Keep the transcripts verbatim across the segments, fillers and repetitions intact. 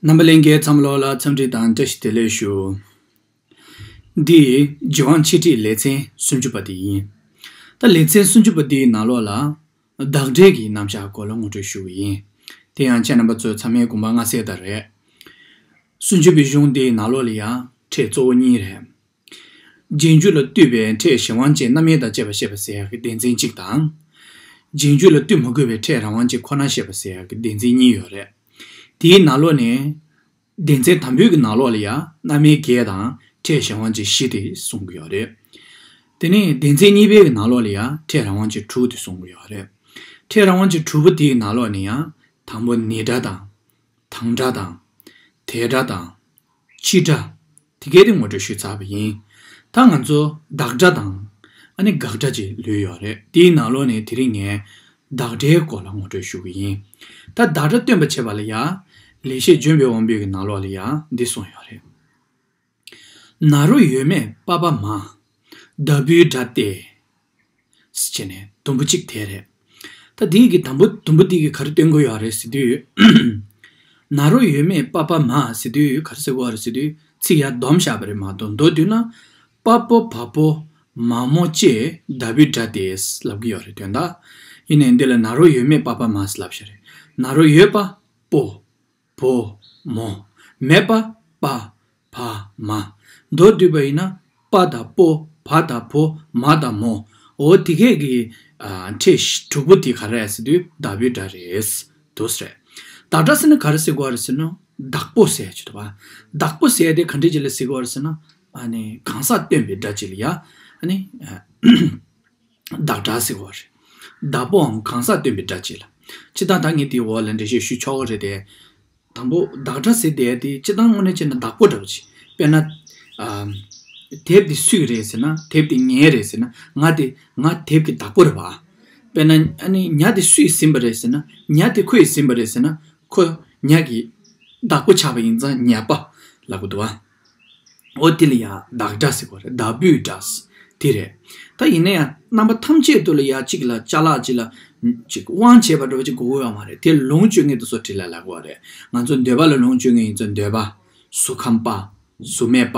རྣམ་པ་ལྷན་རྒྱས་ཚང་མ་ལོགས་ལ་འཚམས་འདྲི་དང་བཀྲ་ཤིས་བདེ་ལེགས་ཞུ། འདི་རྗེ་དབང་ཆེ་ཁྲིད་ལེ་ཚན་སུམ་ཅུ་པ་དེ་ཡིན། ད་ལེ་ཚན་སུམ་ཅུ་པ་འདིའི་ནང་ལོགས་ལ་བདག་སྒྲའི་གི་རྣམ་གཞག་སྐོར་ལ་ངོ་སྤྲོད་ཞུ་གི་ཡིན། དེ་ཡང་ཁྱེད་རྣམ་པ་ཚོ་ཚང་མའི་དགོངས་པ་མངའ་གསལ་ལྟར་རེད། སུམ་ཅུ་པའི་གཞུང་འདིའི་ནང་ལོགས་ལ་ཡང་ཕྲད་གཙོ་བོ་གཉིས་རེད། རྗེས་འཇུག་ལ་ལྟོས་པའི་ཕྲད་གཞན་དབང་ཅན་རྣམ་དབྱེ་དང་བཅས་པ་བཤད་པ་ཟེར་ཡག་གི་སྡེ་ཚན་གཅིག་དང་། རྗེས་འཇུག་ལ་ལྟོས་མ་དགོས་པའི་ཕྲད་རང་དབང་ཅན་ཁོ་ན་བཤད་པ་ཟེར་ཡག་གི་སྡེ་ཚན་གཉིས་ཡོད་རེད། དེའི་ནང་ལོགས་ནས། སྡེ་ཚན་དང་པོའི་གི་ནང་ལོགས་ལ་ཡང་རྣམ་དབྱེ་བརྒྱད་དང་ཕྲད་གཞན་དབང་ཅན་བཞི་དེ་གསུང་གི་ཡོད་རེད། དེ་ནས་སྡེ་ཚན་གཉིས་པའི་གི་ནང་ལོགས་ལ་ཡང་ཕྲད་རང་དབང་ཅན་དྲུག་དེ་གསུང་གི་ཡོད་རེད། ཕྲད་རང་དབང་ཅན་དྲུག་པོ་དེའི་ནང་ལོགས་ནས་ཡང་དང་པོ་ནི་སྒྲ་དང་། དང་སྒྲ་དང་། དེ་སྒྲ་དང་། སྤྱི་སྒྲ། དེ་གས་དེ་ངོ་སྤྲོད་ཞུས་ཚར་བ་ཡིན། ད་ང་ཚོ་བདག་སྒྲ་དང་། ཨ་ནི་དགག་སྒྲ་ཅིག་ལུས་ཡོད་རེད། དེའི་ནང་ལོགས་ནས་དེ་རིང་ངས་བདག་སྒྲའི་སྐོར་ལ་ངོ་སྤྲོད་ཞུ་གི་ཡིན། ད་བདག་སྒྲ་སྟོན་པ་བྱེད་པ་ལ་ཡ། ལེགས་བཤད་ལྗོན་པའི་དབང་པོའི་གི་ནང་ལོགས་ལ་ཡ་འདི་གསུངས་ཡོད་རེད། ན་རོ་ཡོད་མེད་པ་ཕ་མ། ད་བུའི་སྒྲ་སྟེ། ཟེར་བྱས་ནས་དུམ་བུ་གཅིག་དེ་རེད། ད་འདི་གི་དང་པོ་དུམ་བུ་འདི་གི་ག་རེ་སྟོན་དགོས་ཡོད་རེད་ཟེར་དུས། ན་རོ་ཡོད་མེད་པ་ཕ་མ་ཟེར་དུས་ག་རེ་ཟེར་དགོས་རེད་ཟེར་དུས་ཚིག་ཡར་སྡོམ་བཞག་པ་རེད་མ་གཏོགས་མདོར་བསྡུས་ན། པ་པོ་བ་པོ་མ་མོ་ཅེ་ད་བུའི་སྒྲ་སྟེ་ལབ་ཀྱི་ཡོད་རེད་དོན་དག་ཡིན་ནའི་འདི་ལ་ན་རོ་ཡོད་མེད་པ་ཕ་མ་ཟེར་ལབ་བཞག་རེད། ན་རོ་ཡོད་པ་པོ། བོ། མོ། མེད་པ་པ། བ། མ། མདོར་བསྡུས་པ་ཡིན་ན་པ་དང་པོ། བ་དང་བོ། མ་དང་མོ། འོ་དེ་གས་ཀྱི་ཨ་ཕྲད་དྲུག་པོ་དེ་ག་རེ་རེད་ཟེར་དུས་ད་བུའི་སྒྲ་རེད། འདུག་སེ་རེད། བདག་སྒྲ་ཟེར་ན་ག་རེ་ཟེར་དགོས་རེད་ཟེར་ན་བདག་པོ་ཟེར་ཡ་ཅིག་འདུག་བ། བདག་པོ་ཟེར་ཡ་དེ་ག་འདྲ་ཅིག་ལ་ཟེར་དགོས་རེད་ཟེར་ན། ཨ་ནི་གང་ཟག་སྟོན་པའི་སྒྲ་ཅིག་ལ་ཡ། ཨ་ནི། བདག་སྒྲ་ཟེར་བ་རེད། བདག་པོའམ་གང་ཟག་སྟོན་པའི་སྒྲ་གཅིག་ལ། སྤྱིར་བཏང་ད་ངས་དེའི་འོག་ལ་འགྲེལ་བཤད་ཞུ་ཆོག་གི་རེད་དེ། དང་པོ་བདག་སྒྲ་ཟེར་བསྡད་དེ་སྤྱིར་བཏང་དངོས་གནས་བྱས་ན་བདག་པོ་འདྲ་བོ་ཅིག་དཔེར་ན། ཨ། དེབ་འདི་སུའི་རེད་ཟེར་ན་དེབ་འདི་ངའི་རེད་ཟེར་ན་ང་དེ་ང་དེབ་ཀྱི་བདག་པོ་རེད་བ། དཔེར་ན་ཨ་ནི་ཉ་དེ་སུས་ཟིན་པ་རེད་ཟེར་ན་ཉ་དེ་ཁོས་ཟིན་པ་རེད་ཟེར་ན་ཁོ་ཉ་གི་བདག་པོ་ཆགས་པ་ཡིན་ཙང་ཉ་པ་ལབ་དགོས་འདུག་བ། འོ་དེ་ལ་ཡང་བདག་སྒྲ་ཟེར་བ་རེད། བདག་པོའི་སྒྲ། དེ་རེད། ད་ཡིན་ན་ཡང་རྣམ་པ་ཐམས་ཅད་དུ་ལ་ཡང་གཅིག་ལ་ཅ་ལག་གཅིག་ལ་གཅིག་དབང་བྱེད་པ་འདྲ་བ་ཅིག་དགོས་ཀྱི་ཡོད་མ་རེད། དེ་ལོངས་སྤྱོད་མཁན་དེ་ཚོ་དྲིལ་ལ་ལབ་དགོས་པ་རེད། ང་ཚོ་འདོད་པ་ལ་ལོངས་སྤྱོད་མཁན་ཡིན་ཙང་འདོད་པ། གཟུགས་ཁམས་པ། གཟུགས་མེད་པ་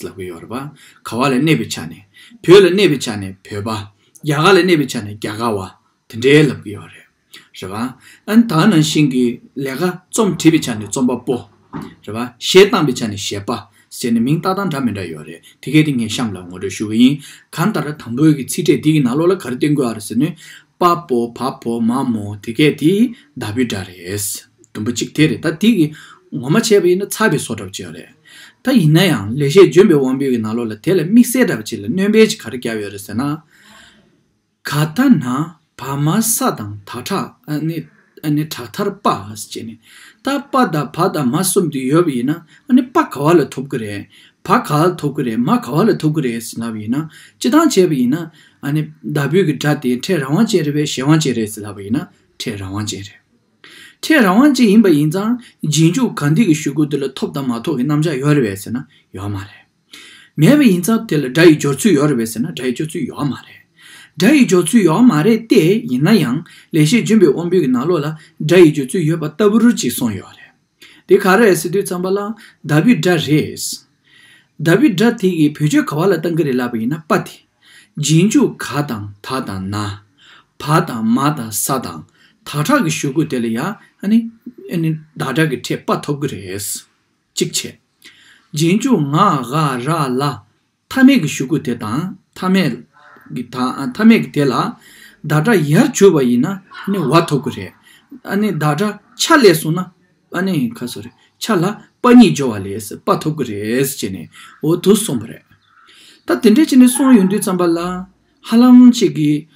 ལབ་ཀྱི་ཡོད་རེད་པ། ག་བ་ལ་གནས་པའི་ཆ་ནས། བོད་ལ་གནས་པའི་ཆ་ནས་བོད་པ། རྒྱ་གར་ལ་གནས་པའི་ཆ་ནས་རྒྱ་གར་བ། དེ་འདྲའི་ལབ་ཀྱི་ཡོད་རེད། རེད་བ། ཨ་ནི་ད་ནང་བཞིན་གྱི་ལས་ཀ་རྩོམ་བྲིས་པའི་ཆ་ནས་རྩོམ་པ་པོ། རེད་བ། གཞས་བཏང་པའི་ཆ་ནས་གཞས་པ། ཟེར་ནས་མིང་བཏགས་སྟངས་འདྲ་མི་འདྲ་ཡོད་རེད། དེ་གས་དེ་ངས་གཤམ་ལ་ངོ་སྤྲོད་ཞུ་གི་ཡིན། གང་ལྟར་དང་པོའི་གི་ཚིག་ཕྲད་འདི་གི་ནང་ལོགས་ལ་ག་རེ་བསྟན་དགོས་ཨ་རེད་ཟེར་ན། པ་པོ་བ་བོ་མ་མོ་དེ་གས་དེ་བདག་པོའི་སྒྲ་རེད། དུམ་བུ་གཅིག་དེ་རེད། ད་དེ་གི་ངོ་མ་བྱས་པ་ཡིན་ན་ཚར་བའི་བཟོ་འདྲ་བོ་ཅིག་ཡོད་རེད། ད་ཡིན་ན་ཡང་ལེགས་བཤད་ལྗོན་པའི་དབང་པོའི་གི་ནང་ལོགས་ལ་དེ་ལ་དམིགས་བསལ་འདྲ་བོ་ཅིག་ལ་སྣོན་པ་ཅིག་ག་རེ་བརྒྱབ་ཡོད་རེད་ཟེར་ན། ག་ད་ན་བ་མ་ས་དང་ད་དྲག་ཨ་ནི་ཨ་ནི་དྲག་མཐར་པ་ཟེར་ནས། ད་པ་དང་བ་དང་མ་གསུམ་དེ་ཡོད་པ་ཡིན་ན་ཨ་ནི་པ་ག་བ་ལ་ཐོབ་ཀྱི་རེད། བ་ག་བ་ལ་ཐོབ་ཀྱི་རེད། མ་ག་བ་ལ་ཐོབ་ཀྱི་རེད་ཟེར་ལབ་པ་ཡིན་ན། སྤྱིར་བཏང་བྱས་པ་ཡིན་ན་ཨ་ནི་བདག་པོའི་གི་སྒྲ་དེ་ཕྲད་རང་དབང་ཅན་རེད་པས་གཞན་དབང་ཅན་རེད་ཟེར་ལབ་པ་ཡིན་ན་ཕྲད་རང་དབང་ཅན་རེད། ཕྲད་རང་དབང་ཅན་ཡིན་པ་ཡིན་ཙང་རྗེས་འཇུག་ག་འདི་གི་གཞུག་གུ་དེ་ལ་ཐོབ་དང་མ་ཐོབ་ཀྱི་རྣམ་གཞག་ཡོད་རེད་པས་ཟེར་ན་ཡོད་མ་རེད། མེད་པ་ཡིན་ཙང་དེ་ལ་སྒྲ་ཡི་སྦྱོར་ཚུལ་ཡོད་རེད་པས་ཟེར་ན་སྒྲ་ཡི་སྦྱོར་ཚུལ་ཡོད་མ་རེད། སྒྲ་ཡི་སྦྱོར་ཚུལ་ཡོད་མ་རེད་དེ་ཡིན་ན་ཡང་ལེགས་བཤད་ལྗོན་པའི་དབང་པོའི་གི་ནང་ལོགས་ལ་སྒྲ་ཡི་སྦྱོར་ཚུལ་ཡོད་པ་ལྟ་བུར་ཅིག་གསུངས་ཡོད་རེད། དེ་ག་རེ་རེད་ཟེར་དུས་ཙམ་པ་ལ་བདག་པོའི་སྒྲ་རེད། བདག་པོའི་སྒྲ་དེ་གི་བེད་སྤྱོད་ག་བ་ལ་བཏང་གི་རེད་ལབ་པ་ཡིན་ན་པ་དེ། རྗེས་འཇུག་ག་དང་ད་དང་ན། བ་དང་མ་དང་ས་དང་ད་དྲག་གི་གཞུག་གུ་དེ་ལ་ཡ་ཨ་ནི་ཨ་ནི་བདག་སྒྲ་གི་ཕྲད་པ་ཐོབ་ཀྱི་རེད། གཅིག་བྱས། རྗེས་འཇུག་ང་ག་ར་ལ་མཐའ་མེད་ཀྱི་གཞུག་གུ་དེ་དང་མཐའ་མེད་ཀྱི་ད་མཐའ་མེད་ཀྱི་དེ་ལ་བདག་སྒྲ་ཡར་འཇུག་པ་ཡིན་ན་ཨ་ནི་བ་ཐོབ་ཀྱི་རེད། ཨ་ནི་བདག་སྒྲ་ཆ་ལས་སོང་ན་ཨ་ནི་ཁ་སོ་རེད་ཆ་ལ་པ་གཉིས་སྦྱོར་བ་ལས་པ་ཐོབ་ཀྱི་རེད་ཟེར་ནས་འོ་དུ་གསུངས་པ་རེད། ད་དེ་འདྲ་བྱས་ནས་གསུངས་ཡོང་དུས་ཙམ་པ་ལ་ཧ་ལམ་ཅིག་གིས།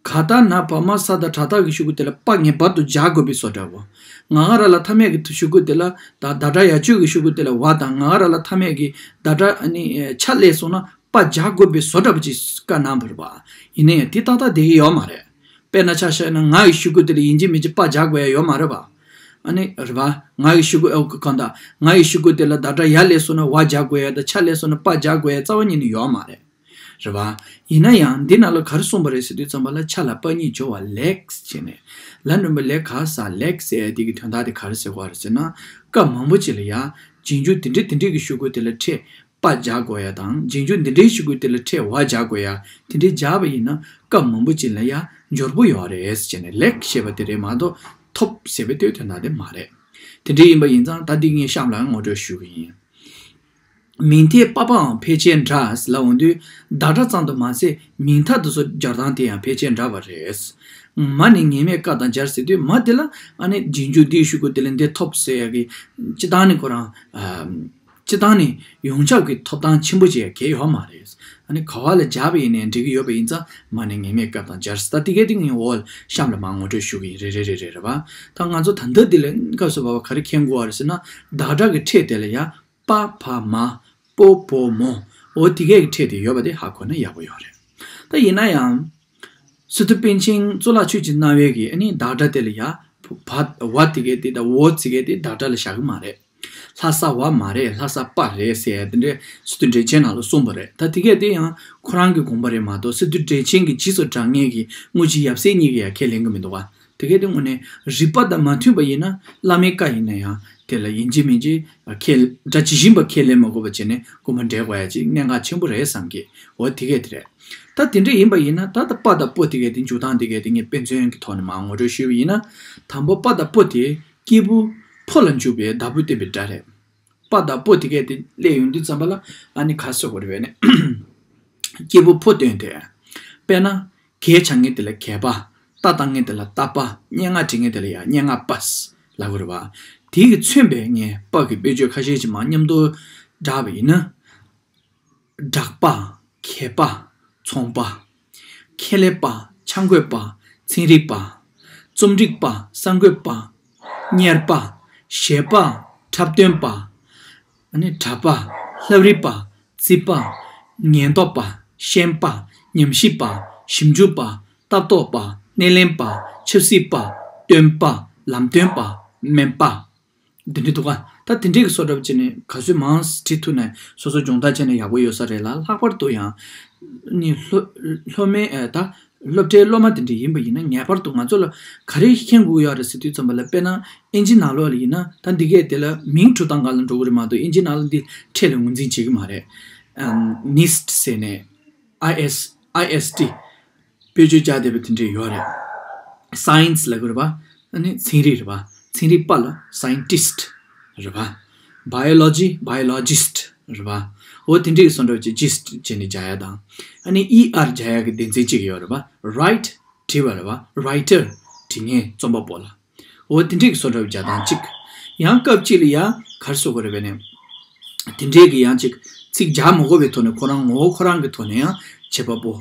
ག་ད་ན་བ་མ་ས་ད་དྲག་མཐར་གྱི་གཞུག་གུ་དེ་ལ་པ་ངེས་པར་དུ་སྦྱར་དགོས་པའི་བཟོ་འདྲ་བོ། ང་ག་ར་ལ་མཐའ་མེད་ཀྱི་གཞུག་གུ་དེ་ལ་ད་བདག་སྒྲ་ཡར་འཇུག་གི་གཞུག་གུ་དེ་ལ་བ་དང་ང་ག་ར་ལ་མཐའ་མེད་ཀྱི་བདག་སྒྲ་ཨ་ནི་ཆ་ལས་སོང་ན་པ་སྦྱར་དགོས་པའི་བཟོ་འདྲ་བོ་ཅིག་བཀའ་གནང་བ་རེད་པ། ཡིན་ན་ཡང་དེ་ཏག་ཏག་བསྡད་ཀྱི་ཡོད་མ་རེད། དཔེར་ན་ཆ་བཞག་ན་ང་ཡི་གཞུག་གུ་དེ་ལ་ཡིན་གཅིག་མིན་གཅིག་པ་སྦྱར་དགོས་ཡ་ཡོད་མ་རེད་པ། ཨ་ནི་རེད་པ། ང་ཡི་གཞུག་གུ་ཨོ་གང་ལྟར་ང་ཡི་གཞུག་གུ་དེ་ལ་བདག་སྒྲ་ཡར་ལས་སོང་ན་བ་སྦྱར་དགོས་ཡ་དང་ཆ་ལས་སོང་ན་པ་སྦྱར་དགོས་ཡ་རྩ་བ་ཉིད་ནས་ཡོད་མ་རེད། རེད་བ། ཡིན་ན་ཡང་འདི་ནང་ལ་ག་རེ་གསུངས་པ་རེད་ཟེར་དུས་ཙམ་པ་ལ་ཆ་ལ་པ་གཉིས་སྦྱོར་བ་ལེགས་བྱས་ནས། ལ་སྣོན་པ་ལེ་ག་ས་ལེག་ཟེར་ཡ་དེ་གི་དོན་དག་དེ་ག་རེ་ཟེར་གོ་རེད་ཟེར་ན། སྐབས་མང་པོ་ཅིག་ལ་ཡ་རྗེས་འཇུག་དེ་འདྲའི་དེ་འདྲའི་གི་ཤོག་གུ་དེ་ལ་ཕྲད་པ་སྦྱར་དགོས་ཡ་དང་། རྗེས་འཇུག་འདི་འདྲའི་ཤོག་གུ་དེ་ལ་ཕྲད་བ་སྦྱར་དགོས་ཡ། དེ་འདྲའི་སྦྱར་བ་ཡིན་ན་སྐབས་མང་པོ་ཅིག་ལ་ཡ་འབྱོར་པོ་ཡོད་རེད་ཟེར་ནས་ལེག་ཞེས་པ་དེ་རེད་མ་གཏོགས་ཐོབ་ཟེར་བའི་དེའི་དོན་དག་དེ་མ་རེད། དེ་འདྲའི་ཡིན་པ་ཡིན་ཙང་ད་འདི་ངས་གཤམ་ལ་ངོ་སྤྲོད་ཞུ་གི་ཡིན། མིང་མཐའི་པ་ཕའང་ཕལ་ཆེར་འདྲ་ལབ་འོང་དུས། བདག་སྒྲ་ཙམ་དུ་མ་ཟད་མིང་མཐའ་དེ་ཚོ་སྦྱར་སྟངས་དེ་ཡང་ཕལ་ཆེར་འདྲ་བ་རེད། མ་ནས་ངེས་མེད་སྐབས་དང་སྦྱར་ཟེར་དུས་མ་དེ་ལ་ཨ་ནི་རྗེས་འཇུག་འདིའི་ཤོག་གུ་དེ་ལ་འདི་ཐོབ་ཟེར་ཡ་གི་སྤྱི་བཏང་ནས་ཁོ་རང་། སྤྱི་བཏང་ནས་ཡོངས་ཁྱབ་ཀྱི་ཐོབ་ཐང་ཆེན་པོ་ཅིག་གང་ཡང་ཡོད་མ་རེད། ཨ་ནི་ག་བ་ལ་སྦྱར་བ་ཡིན་ནའི་འགྲིག་གི་ཡོད་པ་ཡིན་ཙང་མ་ནས་ངེས་མེད་སྐབས་དང་སྦྱར་ཟེར། ད་དེ་གའི་སྟེང་ངས་འོ་གཤམ་ལ་མར་ངོ་སྤྲོད་ཞུ་གི་ཡིན། རེ་རེ་རེ་རེ་རེད་པ། ད་ང་ཚོ་ད་ལྟ་འདི་ལ་སྐབས་སུ་བབ་པ་ག་རེ་མཁྱེན་དགོས་པ་རེད་ཟེར་ན། བདག་སྒྲ་གི་ཕྲད་དེ་ལ་ཡ། པ་བ་མ། པོ་བོ་མོ། འོ་དེ་གས་ཀྱི་ཕྲད་དེ་ཡོད་པ་དེ་ཧ་གོ་ན་ཡག་པོ་ཡོད་རེད། ད་ཡིན་ན་ཡང་། སི་ཏུ་པཎ་ཆེན་གཙུག་ལག་ཆོས་ཀྱི་རྣ་བའི་གི་ཨ་ནི་བདག་སྒྲ་དེ་ལ་ཡ། བ་བ་དེ་གས་དེ་དང་འོ་དེ་གས་དེ་བདག་སྒྲ་ལ་བཞག་གི་མ་རེད། ལྷ་ས་བ་མ་རེད། ལྷ་ས་པ་རེད་ཟེར་ཡ་དེ་འདྲའི་སི་ཏུ་འགྲེལ་ཆེན་ནང་ལ་གསུངས་པ་རེད། ད་དེ་གས་དེ་ཡང་ཁོ་རང་གི་དགོངས་པ་རེད་མ་གཏོགས་སི་ཏུ་འགྲེལ་ཆེན་གྱི་རྗེས་སུ་འབྲང་མཁན་གྱི་དངོས་གཞི་ཡབ་སྲས་གཉིས་ཀྱིས་ཡང་ཁས་ལེན་གྱི་མི་འདུག་བ། དེ་གས་དེ་དངོས་གནས་རིགས་པ་དང་མ་མཐུན་པ་ཡིན་ན་བླ་མའི་བཀའ་ཡིན་ན་ཡང་དེ་ལ་ཡིན་གཅིག་མིན་གཅིག་ཁས། སྒྲ་ཇི་བཞིན་པ་ཁས་ལེན་མ་དགོས་པ་བྱས་ནས་དགོངས་པ་འགྲེལ་དགོས་ཡ་ཅིག་གནད་འགག་ཆེན་པོ་རེད་བསམ་གི། འོ་དེ་གས་དེ་རེད། ད་དེ་འདྲ་ཡིན་པ་ཡིན་ན་ད་ལྟ་པ་དང་པོ་དེ་གས་དེ་འཇུག་སྟངས་དེ་གས་དེ་ངས་དཔེ་མཚོན་གྱི་ཐོག་ནས་མར་ངོ་སྤྲོད་ཞུས་པ་ཡིན་ན། དང་པོ་པ་དང་པོ་དེ་སྐྱེས་བུ་ཕོ་ལ་འཇུག་པའི་བདག་པོས་བསྟན་པའི་སྒྲ་རེད། པ་དང་པོ་དེ་གས་དེ་སླེབས་ཡོང་དུས་ཙམ་པ་ལ་ཨ་ནི་ག་རེ་ཟེར་དགོས་རེད་པས་ནས། སྐྱེས་བུ་ཕོ་སྟོན་ཏེ། དཔེར་ན། གས་བྱ་མཁན་དེ་ལ་གས་པ། རྟ་བཏང་མཁན་དེ་ལ་རྟ་པ། སྙན་ངག་འབྲི་མཁན་དེ་ལ་ཡང་སྙན་ངག་པ་ལབ་དགོས་རེད་པ། དེ་གིས་མཚོན་པའི་ངས་པ་གི་དཔེ་བརྗོད་ཁ་ཤས་ཤིག་མར་མཉམ་དུ་བསྒྲགས་པ་ཡིན་ན། སྦྲག་པ། གད་པ། ཚོང་པ། ཁེ་ལས་པ། ཆ་བགོས་པ། ཚན་རིག་པ། རྩོམ་སྒྲིག་པ། གསར་འགོད་པ། གཉེར་པ། གཞས་པ། འཁྲབ་སྟོན་པ། ཨ་ནི་གྲྭ་པ། ལྷ་རིས་པ། རྩིས་པ། ཉེན་རྟོག་པ། ཤན་པ། ཉམས་ཞིབ་པ། ཞིབ་འཇུག་པ། ལྟ་རྟོག་པ། སྣེ་ལེན་པ། ཆབ་སྲིད་པ། སྟོན་པ། ལམ་སྟོན་པ། སྨན་པ། འདི་འདྲ་འདུག་ག་ད་དེ་འདྲའི་གི་བཟོ་འདྲ་བྱས་ནས་ག་ཚོད་མང་བྲིས་ཐུབ་ནས་སོ་སོ་སྦྱོང་བརྡར་བྱས་ན་ཡག་པོ་ཡོད་ས་རེད་ལ། ལྷག་པར་དུ་ཡང་ནི་སློབ་སློབ་མའི་ཨ་ད་སློབ་གྲྭའི་སློབ་མ་དེ་འདྲ་ཡིན་པ་ཡིན་ན་ངེས་པར་དུ་ང་ཚོ་ལ་ག་རེ་མཁྱེན་དགོས་ཡོད་རེད་ཟེར་དུས་ཙམ་པ་ལ། དཔེར་ན་ཨིན་ཇི་ནང་ལོགས་ལ་ཡིན་ན་ད་འདི་གས་དེ་ལ་མིང་འབྲུ་དང་ག་ལ་འགྲོ་གི་རེད་མ་གཏོགས་ཨིན་ཇི་ནང་ལ་འདི་ཕྲད་ལ་ངོས་འཛིན་བྱེད་ཀྱི་མ་རེད། ཨམ། ནིསྟ་ཟེར་ནས། ཨའི་ཨེསི། ཨའི་ཨེསི་ཊི། བེད་སྤྱོད་བྱ་བསྡད་པ་དེ་འདྲས་ཡོད་རེད། སའེནསི་ལབ་ཀྱི་རེད་པ། ཨ་ནི་ཚན་རིག་རེད་པ། ཚན་རིག་པ་ལ་སའེན་ཊིསྟ་རེད་པ། བྷ་ཡོ་ལོ་ཇི། བྷ་ཡོ་ལོ་ཇིསྟ་རེད་པ། འོ་དེ་འདྲས་ཀྱི་བཟོ་འདྲ་བྱས་ཇིསྟ་བྱས་ནས་སྦྱར་ཡ་དང་། ཨ་ནི་ཨི་ཨར་སྦྱར་ཡ་གི་སྡེ་ཚན་གཅིག་ཡོད་རེད་པ། རའིཊ། བྲིས་པ་རེད་པ། རའི་ཊར། འབྲི་མཁན་རྩོམ་པ་པོ་ལ། འོ་དེ་འདྲས་ཀྱི་བཟོ་འདྲ་བའི་སྦྱར་སྟངས་གཅིག་ཡང་སྐབས་གཅིག་ལ་ཡང་ག་རེ་ཟེར་དགོས་རེད་པས་ནས། དེ་འདྲས་ཀྱི་ཡང་གཅིག་ཚིག་སྦྱར་མ་དགོས་པའི་ཐོག་ནས་ཁོ་རང་ངོ་བོ་ཁོ་རང་གི་ཐོག་ནས་ཡང་བྱེད་པ་པོ།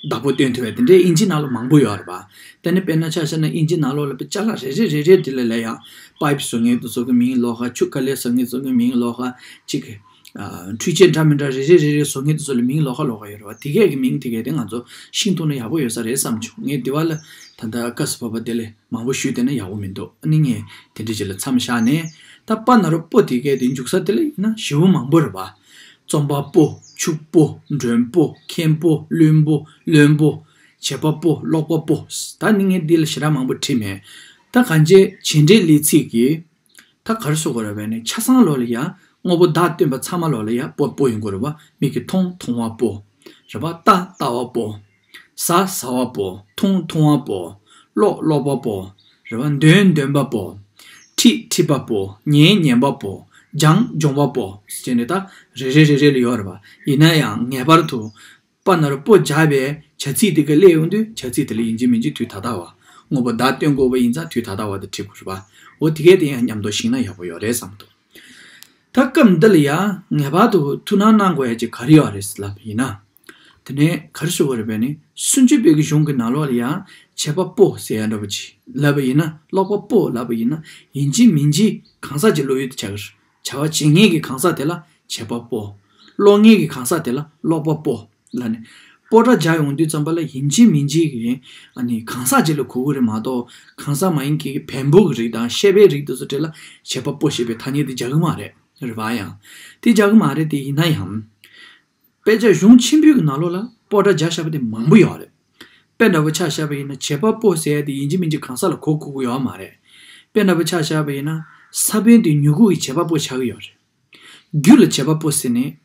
བདག་པོ་སྟོན་ཐུབ་པའི་དེ་འདྲའི་ཨིན་ཇི་ནང་ལ་མང་པོ་ཡོད་རེད་པ། དེ་ནི་དཔེར་ན་ཆ་བཞག་ན་ཨིན་ཇི་ནང་ལོགས་ལ་དཔེ་ཅ་ལག་རེ་རེ་རེ་རེ་དེ་ལ་ལ་ཡང་པའིབ་བཟོ་མཁན་དེ་ཚོ་གི་མིང་ལོགས་ཀ། ཆུ་དཀའ་ལས་ཟ་མཁན་ཚོ་གི་མིང་ལོགས་ཀ་གཅིག་གི། འཕྲུལ་ཆས་འདྲ་མི་འདྲ་རེ་རེ་རེ་རེ་བཟོ་མཁན་དེ་ཚོ་ལ་མིང་ལོགས་ཀ་ལོགས་ཀ་ཡོད་རེད་པ། དེ་གས་ཀྱི་མིང་དེ་གས་དེ་ང་ཚོ་ཤེས་ཐུབ་ན་ཡག་པོ་ཡོད་ས་རེད་བསམ་བྱུང་། ངས་འདི་བ་ལ་ད་ལྟ་སྐབས་སུ་བབ་པ་དེ་ལས་མང་པོ་ཞུས་བསྡད་ན་ཡག་པོ་མི་འདུག་ཨ་ནི་ངས་དེ་འདྲ་ཅིག་ལ་མཚམས་བཞག་ནས། ད་པ་ན་རོ་པོ་དེ་གས་དེ་འཇུག་ས་དེ་ལ་ཡིན་ན་ཞེ་པོ་མང་པོ་རེད་པ། རྩོམ་པ་པོ། ཕྱུག་པོ། མགྲོན་པོ། མཁན་པོ། བློན་པོ། བློན་པོ། བྱེད་པ་པོ། ཀློག་པ་པོ། ད་ནི་ངས་འདི་ལ་ཞེ་དྲག་མང་པོ་བྲིས་མེད། ད་གང་ཅི་བྱེད་འབྲེལ་ལས་ཚིག་གི། ད་ག་རེ་ཟེར་དགོས་རེད་པས་ནས། ཆ་ཚང་ལོགས་ལ་ཡ་དངོས་པོ་བདག་སྟོན་པ་ཚང་མ་ལོགས་ལ་ཡ་པོ་པོ་ཡིན་དགོས་རེད་པ། མིག་གིས་མཐོང་མཐོང་བ་པོ། རེད་པ། ལྟ་ལྟ་བ་པོ། ཟ་ཟ་བ་པོ། འཐུང་འཐུང་བ་པོ། ཀློག་ཀློག་པ་པོ། རེད་པ། འདོན་འདོན་པ་པོ། ཁྲིད་ཁྲིད་པ་པོ། ཉན་ཉན་པ་པོ། སྦྱང་སྦྱོང་བ་པོ་ཟེར་ནས་ད་རེ་རེ་རེ་རེ་ལ་ཡོད་རེད་པ། ཡིན་ན་ཡང་ངེས་པར་དུ། པ་ན་རོ་པོ་སྦྱར་བའི་བྱ་ཚིག་དེ་ག་སླེབས་ཡོང་དུས་བྱ་ཚིག་དེ་ལ་ཡིན་གཅིག་མིན་གཅིག་དུས་ད་ལྟ་བ། དངོས་པོ་བདག་སྟོན་དགོས་པ་ཡིན་ཙང་དུས་ད་ལྟ་བ་དེ་བྲིས་དགོས་རེད་པ། འོ་དེ་གས་དེ་ཡང་མཉམ་དུ་ཤེས་ན་ཡག་པོ་ཡོད་རེད་བསམ་འདུག་ད་སྐབས་འདི་ལ་ཡང་ངེས་པར་དུ་ཐུགས་སྣང་གནང་དགོས་ཡ་ཅིག་ག་རེ་ཡོད་རེད་ལབ་པ་ཡིན་ན། དེ་ནས་ག་རེ་ཞུ་དགོས་རེད་པས་ནི། སུམ་ཅུ་པའི་གི་གཞུང་གི་ནང་ལོགས་ལ་ཡང་བྱེད་པ་པོ་ཟེར་ཡ་འདྲ་པོ་ཅིག་ལབ་པ་ཡིན་ན། ཀློག་པ་པོ་ལབ་པ་ཡིན་ན་ཡིན་གཅིག་མིན་གཅིག་གང་ཟག་ཅིག་ཀློག་ཡུལ་དུ་ཆགས་ཀྱི་རེད། བྱ་བ་བྱེད་མཁན་གྱི་གང་ཟག་དེ་ལ་བྱེད་པ་པོ། ཀློག་མཁན་གྱི་གང་ཟག་དེ་ལ་ཀློག་པ་པོ་ལབ་ནས། པོ་སྒྲ་སྦྱར་ཡོང་དུས་ཙམ་པ་ལ་ཡིན་གཅིག་མིན་གཅིག་གི་ཨ་ནི་གང་ཟག་ཅིག་ལ་གོ་གི་རེད་མ་གཏོགས་གང་ཟག་མ་ཡིན་མཁན་གྱི་བེམ་པོ་གི་རིགས་དང་ཤེས་པའི་རིགས་དེ་ཚོ་གྲས་ལ་བྱེད་པ་པོ་ཞེས་པའི་ཐ་སྙད་དེ་སྦྱར་གི་མ་རེད། རེད་པ། ཡང་དེ་སྦྱར་གི་མ་རེད་དེ། ཡིན་ན་ཡང་། དཔེ་ཆ་གཞུང་ཆེན་པོའི་གི་ནང་ལོགས་ལ་པོ་སྒྲ་སྦྱར་བཞག་པ་དེ་མང་པོ་ཡོད་རེད། དཔེ་འདྲ་པོ་ཆ་བཞག་པ་ཡིན་ན་བྱེད་པ་པོ་ཟེར་ཡ་དེ་ཡིན་གཅིག་མིན་གཅིག་གང་ཟག་ལ་གོ་དགོས་ཀྱི་ཡོད་མ་རེད། དཔེ་འདྲ་པོ་ཆ་བཞག་པ་ཡིན་ན་ས་བོན་དེ་མྱུ་གུ་ཡི་བྱེད་པ་པོ་ཆགས་ཀྱི་ཡོད་རེད། རྒྱུ་ལ་བྱེད་པ་པོ་ཟེར་ནས།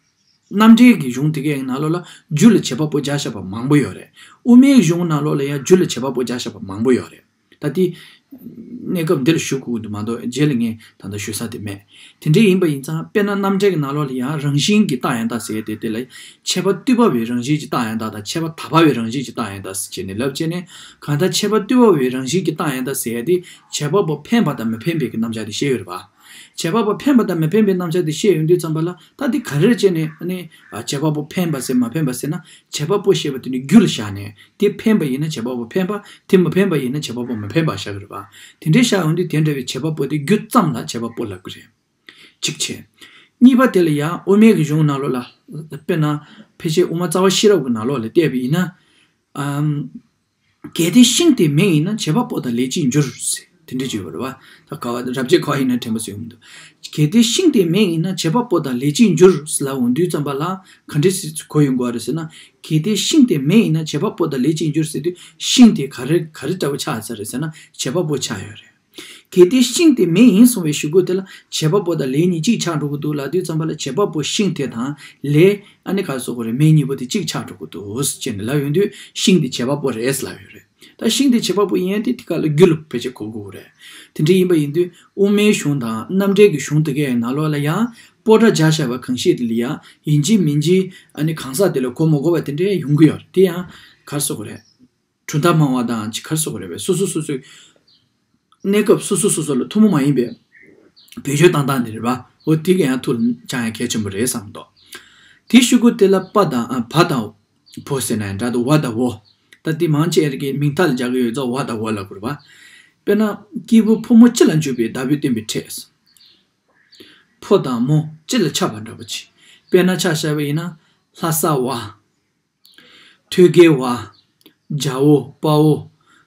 རྣམ་འགྲེལ་གྱི་གཞུང་དེ་གའི་ནང་ལོགས་ལ་རྒྱུ་ལ་བྱེད་པ་པོ་སྦྱར་བཞག་པ་མང་པོ་ཡོད་རེད། དབུ་མའི་གཞུང་ནང་ལོགས་ལ་ཡང་རྒྱུ་ལ་བྱེད་པ་པོ་སྦྱར་བཞག་པ་མང་པོ་ཡོད་རེད། ད་དེ་གནས་སྐབས་འདི་ལ་ཞུ་དགོས་ཀྱི་འདུག་མ་གཏོགས་རྗེས་ལ་ངས་ད་ལྟ་ཞུ་ས་དེ་མེད། དེ་འདྲ་ཡིན་པ་ཡིན་ཙང་དཔེར་ན་རྣམ་འགྲེལ་གྱི་ནང་ལོགས་ལ་ཡང་རང་བཞིན་གྱི་རྟགས་ཡང་དག་ཟེར་ཡས་དེ་དེ་ལ་ཁྱད་པར་ལྟོས་པ་བའི་རང་བཞིན་གྱི་རྟགས་ཡང་དག་དང་ཁྱད་པར་དག་པ་བའི་རང་བཞིན་གྱི་རྟགས་ཡང་དག་ཟེར་བྱས་ནས་ལབ་བྱས་ནས། གང་ལྟར་ཁྱད་པར་ལྟོས་པ་བའི་རང་བཞིན་གྱི་རྟགས་ཡང་དག་ཟེར་ཡས་དེ་བྱེད་པ་པོ་འཕེན་པ་དང་མི་འཕེན་པའི་གི་རྣམ་གཞག་དེ་བཤད་ཡོད་རེད་པ། བྱེད་པ་པོ་འཕེན་པ་དང་མི་འཕེན་པའི་རྣམ་གཞག་དེ་བཤད་ཡོང་དུས་ཙམ་པ་ལ་ད་དེ་ག་རེ་བྱས་ནས་ཨ་ནི་ཨ་བྱེད་པ་པོ་འཕེན་པ་ཟེར་མ་འཕེན་པ་ཟེར་ན་བྱེད་པ་པོ་ཞེས་པ་དེ་ནི་རྒྱུ་ལ་བཞག་ནས་དེ་འཕེན་པ་ཡིན་ན་བྱེད་པ་པོ་འཕེན་པ་དེ་མི་འཕེན་པ་ཡིན་ན་བྱེད་པ་པོ་མི་འཕེན་པ་བཞག་གི་རེད་པ། དེ་འདྲའི་བཞག་ཡོང་དུས་དེ་འདྲ་བའི་བྱེད་པ་པོ་དེ་རྒྱུ་ཙམ་ལ་བྱེད་པ་པོ་ལབ་ཀྱི་རེད། གཅིག་བྱས། གཉིས་པ་དེ་ལ་ཡང་དབུ་མའི་གི་གཞུང་ནང་ལོགས་ལ་དཔེར་ན་ཕལ་ཆེར་དབུ་མ་རྩ་བ་ཤེས་རབ་ཀྱི་ནང་ལོགས་ལ་བལྟས་པ་ཡིན་ན། ཨམ། གལ་ཏེ་ཤིང་དེ་མེ་ཡིན་ན་བྱེད་པ་པོ་དང་ལས་ཅིས་འགྱུར་ཟེར་དེ་འདྲ་བརྗོད་པ་རེད་བ། ད་ག་བ་རབ་བྱེད་ག་ཡིན་ན་དྲན་པ་གསོས་ཡོང་འདུག་གལ་ཏེ་ཤིང་དེ་མེ་ཡིན་ན་བྱེད་པ་པོ་དང་ལས་ཅིས་འགྱུར་ཟེར་ལབ་འོང་དུས་ཙམ་པ་ལ་ག་འདྲ་ཞིག་གོ་ཡོང་དགོས་རེད་ཟེར་ན། གལ་ཏེ་ཤིང་དེ་མེ་ཡིན་ན་བྱེད་པ་པོ་དང་ལས་ཅིས་འགྱུར་ཟེར་དུས་ཤིང་དེ་ག་རེ་ག་རེ་འདྲ་བོ་ཆགས་ཚར་རེད་ཟེར་ན་བྱེད་པ་པོ་ཆགས་ཡོད་རེད། གལ་ཏེ་ཤིང་དེ་མེ་ཡིན་གསུངས་པའི་གཞུག་གུ་དེ་ལ་བྱེད་པ་པོ་དང་ལས་གཉིས་གཅིག་ཆགས་འགྲོ་གི་འདུག་ལབ་དུས་ཙམ་པ་ལ་བྱེད་པ་པོ་ཤིང་དེ་དང་ལས་ཨ་ནི་ག་རེ་ཟེར་དགོས་རེད། མེ་གཉིས་པོ་དེ་གཅིག་ཆགས་འགྲོ་གི་འདུག་ཟེར་ནས་ལབ་ཡོང་དུས་ཤིང་དེ་བྱེད་པ་པོ་རེད་ལབ་ཡོད་རེད། ད་ཤིང་དེ་བྱེད་པ་པོ་ཡིན་ཡང་དེ་དེ་ག་ལ་རྒྱུ་ལ་ཕལ་ཆེར་གོ་དགོས་རེད། དེ་འདྲ་ཡིན་པ་ཡིན་དུས་དབུ་མའི་གཞུང་དང་རྣམ་འགྲེལ་གྱི་གཞུང་དེ་གའི་ནང་ལོགས་ལ་ཡང་པོ་ཏ་སྦྱར་བཞག་པ་གང་ཤེས་དེ་ལ་ཡང་ཡིན་གཅིག་མིན་གཅིག་ཨ་ནི་གང་ཟག་དེ་ལ་གོ་མ་གོ་བ་དེ་འདྲ་ཡོང་གི་ཡོད་རེད། དེ་ཡང་ག་རེ་ཟེར་དགོས་རེད། གྲུབ་མཐའ་སྨྲ་བ་དང་ཅིག་ག་རེ་ཟེར་དགོས་རེད་པས། སོ་སོ་སོ་སོའི་གནས་སྐབས་སོ་སོ་སོ་སོ་ལ་ཐུན་མོང་མ་ཡིན་པའི་བེད་སྤྱོད་བཏང་སྟངས་དེ་རེད་པ། འོ་དེ་ག་ཡང་ཐུགས་ལ་བཅངས་ཡ་གལ་ཆེན་པོ་རེད་བསམ་འདུག་དེའི་གཞུག་གུ་དེ་ལ་པ་དང་ཨ་བ་དང་བོ་ཟེར་ན་ཡང་འདྲ་འདུག་བ་དང་བོ། ད་དེ་མང་ཆེ་རིགས་ཀྱི་མིང་མཐའ་ལ་སྦྱར་གྱི་ཡོད་ཙང་བ་དང་བོ་ལབ་དགོས་རེད་པ། དཔེར་ན་སྐྱེས་བུ་ཕོ་མོ་གཅིག་ལ་འཇུག་པའི་བདག་པོས་བསྟན་པའི་ཕྲད། ཕོ་དང་མོ་གཅིག་ལ་ཁྱབ་པ་འདྲ་པོ་ཅིག་དཔེར་ན་ཆ་བཞག་པ་ཡིན་ན་ལྷ་ས་བ། ཐོད་རྒལ་བ། རྒྱལ་བོ་དཔའ་བོ་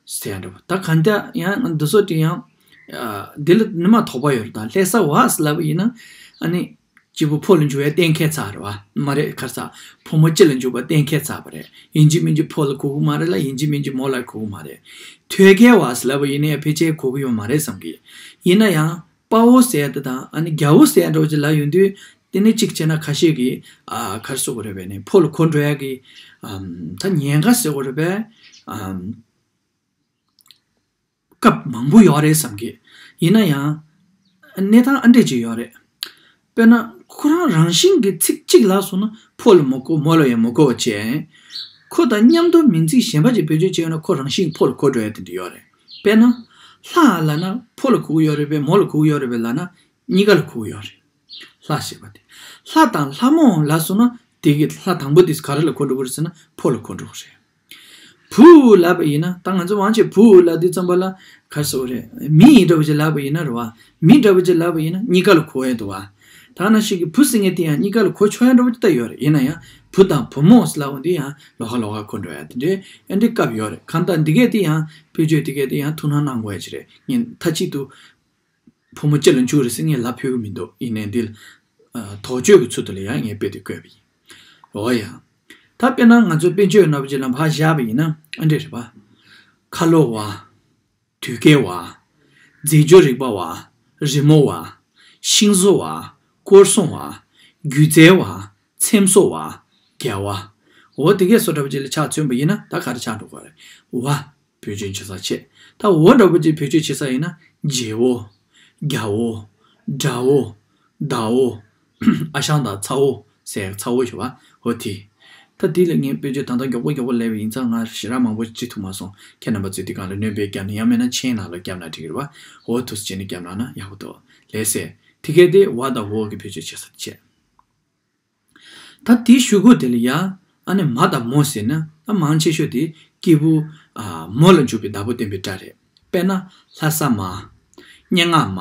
ཟེར་ཡ་འདྲ་པོ། ད་གང་ལྟར་ཡང་འདི་ཚོ་དེ་ཡང་ཨ་འདི་ལ་ནི་མ་དོགས་པ་ཡོད་རེད། ད་ལྷ་ས་བ་ཟེར་ལབ་པ་ཡིན་ན་ཨ་ནི་སྐྱེས་བུ་ཕོ་ལ་འཇུག་པའི་གཏན་འཁེལ་ཚར་རེད་བ། མ་རེད་ག་རེ་ཟེར། ཕོ་མོ་གཅིག་ལ་འཇུག་པ་གཏན་འཁེལ་ཚར་བ་རེད། ཡིན་གཅིག་མིན་གཅིག་ཕོ་ལ་གོ་གི་མ་རེད་ལ་ཡིན་གཅིག་མིན་གཅིག་མོ་ལ་གོ་གི་མ་རེད། ཐོད་རྒལ་བ་ཟེར་ལབ་པ་ཡིན་ན་ཡང་ཕལ་ཆེར་གོ་གི་ཡོད་མ་རེད་བསམ་གི། ཡིན་ན་ཡང་། དཔའ་བོ་ཟེར་ཡ་དེ་དང་ཨ་ནི་རྒྱལ་བོ་ཟེར་ཡ་འདྲ་བོ་ཅིག་ལབ་ཡོང་དུས་དེ་ནི་གཅིག་བྱས་ན་ཁ་ཤས་ཀྱིས་ཨ་ག་རེ་ཟེར་དགོས་རེད་པས་ནི་ཕོ་ལ་གོ་འགྲོ་ཡ་གི་ཨམ་ད་ཉེན་ཁ་ཟེར་དགོས་རེད་པས། ཨམ་སྐབས་མང་པོ་ཡོད་རེད་བསམ་གི། ཡིན་ན་ཡང་གནས་སྟངས་ཨ་འདྲས་ཅིག་ཡོད་རེད། དཔེར་ན་ཁོ་རང་རང་བཞིན་གྱི་ཚིག་གཅིག་ལབ་སོང་ན་ཕོ་ལ་མ་གོ་མོ་ལ་ཡང་མ་གོ་བ་བྱས། ཁོ་དང་མཉམ་དུ་མིང་ཚིག་གཞན་པ་ཅིག་བེད་སྤྱོད་བྱས་ཡོད་ན་ཁོ་རང་བཞིན་ཕོ་ལ་གོ་འགྲོ་ཡ་དེ་འདྲ་ཡོད་རེད། དཔེར་ན། ལྷ་ལབ་ན་ཕོ་ལ་གོ་གི་ཡོད་རེད་པས་མོ་ལ་གོ་གི་ཡོད་རེད་པས་ལབ་ན་གཉིས་ཀ་ལ་གོ་གི་ཡོད་རེད། ལྷ་ཞེས་པ་དེ། ལྷ་དང་ལྷ་མོ་ལབ་སོང་ན་དེ་གི་ལྷ་དང་པོ་དེ་ག་རེ་ལ་གོ་འགྲོ་གི་རེད་ཟེར་ན་ཕོ་ལ་གོ་འགྲོ་གི་རེད། བུ་ལབ་པ་ཡིན་ན་ད་ང་ཚོ་མང་ཆེ་བུ་ལབ་དུས་ཙམ་པ་ལ་ག་རེ་ཟེར་བ་རེད། མི་ཡིན་འདྲ་བོ་ཅིག་ལབ་པ་ཡིན་ན་རེད་བ། མི་འདྲ་བོ་ཅིག་ལབ་པ་ཡིན་ན་གཉིས་ཀ་ལ་གོ་ཡ་འདུག་བ། ད་ནང་བཞིན་གྱི་བུ་ཟེར་མཁན་དེ་ཡང་གཉིས་ཀ་ལ་གོ་ཆོག་ཡ་འདྲ་བོ་ཅིག་ད་ཡོད་རེད། ཡིན་ན་ཡང་བུ་དང་བུ་མོ་ཟེར་ལབ་འོང་དུས་ཡང་ལོགས་ཀ་ལོགས་ཀ་གོ་འགྲོ་ཡ་དེ་འདྲའི་ཨ་འདྲའི་སྐབས་ཡོད་རེད། གང་ལྟར་འདི་གས་དེ་ཡང་བེད་སྤྱོད་འདི་གས་དེ་ཡང་ཐུགས་སྣང་གནང་དགོས་ཡ་ཅིག་རེད། ངས་མཐའ་གཅིག་ཏུ་བུ་མོ་གཅིག་ལ་འཇུག་རེད་ཟེར་ངས་ལབ་ཕོད་ཀྱི་མི་འདུག་ཡིན་ནའི་འདི་ལ་ཨ་དོགས་གཅོད་ཀྱི་ཚུལ་དུ་ལ་ཡང་ངས་དཔེ་དེ་བཀོད་པ་ཡིན། འོ་ཡ། ད་དཔེར་ན་ང་ཚོའི་དཔེ་བརྗོད་ནོར་བུ་ཅིག་ལ་ཕར་བཞག་པ་ཡིན་ན་ཨ་འདྲས་རེད་པ། ཁ་ལོ་བ། དུས་སྐལ་བ། རྫས་སྦྱོར་རིག་པ་བ། རི་མོ་བ། ཤིང་བཟོ་བ། སྐོར་སྲུང་བ། སྒྱུ་རྩལ་བ། འཚེམ་བཟོ་བ། རྒྱལ་བ། འོ་དེ་གས་བཟོ་འདྲ་བ་ཅིག་ལ་ཆ་མཚོན་པ་ཡིན་ན་ད་ག་རེ་ཆགས་འགྲོ་གི་རེད། བ། བེད་སྤྱོད་བྱེད་ས་བྱས། ད་འོ་འདྲ་བོ་ཅིག་བེད་སྤྱོད་བྱེད་ས་ཡིན་ན་རྗེ་བོ། རྒྱ་བོ། དགྲ་བོ། ཟླ་བོ། ཨ་ཞང་དང་ཚ་བོ་ཟེར་ཚ་བོ་ཞུ་བ་འོ་དེ། ད་དེ་ལ་ངས་དཔེ་བརྗོད་ད་ལྟ་མགྱོགས་པོ་མགྱོགས་པོ་ལབ་པ་ཡིན་ཙང་ང་ཞེ་དྲག་མང་པོ་བྲིས་ཐུབ་མ་སོང་། ཁྱེད་རྣམ་པ་ཚོས་དེ་སྒང་ལ་སྣོན་པ་བརྒྱབ་ན་ཡང་མིན་ན་མཆན་ནང་ལ་བརྒྱབ་ན་འགྲིག་གི་རེད་བ། འོ་ཐུགས་རྗེ་ཆེ་ནས་བརྒྱབ་གནང་ན་ཡག་པོ་འདུག་ལགས་སེ། དེ་གས་དེ་བ་དང་བོ་གི་བེད་སྤྱོད་བྱེད་ས་དེ་བྱས། ད་དེའི་གཞུག་གུ་དེ་ལ་ཡ་ཨ་ནི་མ་དང་མོ་ཟེར་ན་ད་མང་ཆེ་ཤོས་དེ་སྐྱེས་བུ་ཨ་མོ་ལ་འཇུག་པའི་བདག་པོ་བསྟན་པའི་སྒྲ་རེད། དཔེར་ན་ལྷ་ས་མ། སྙན་ངག་མ།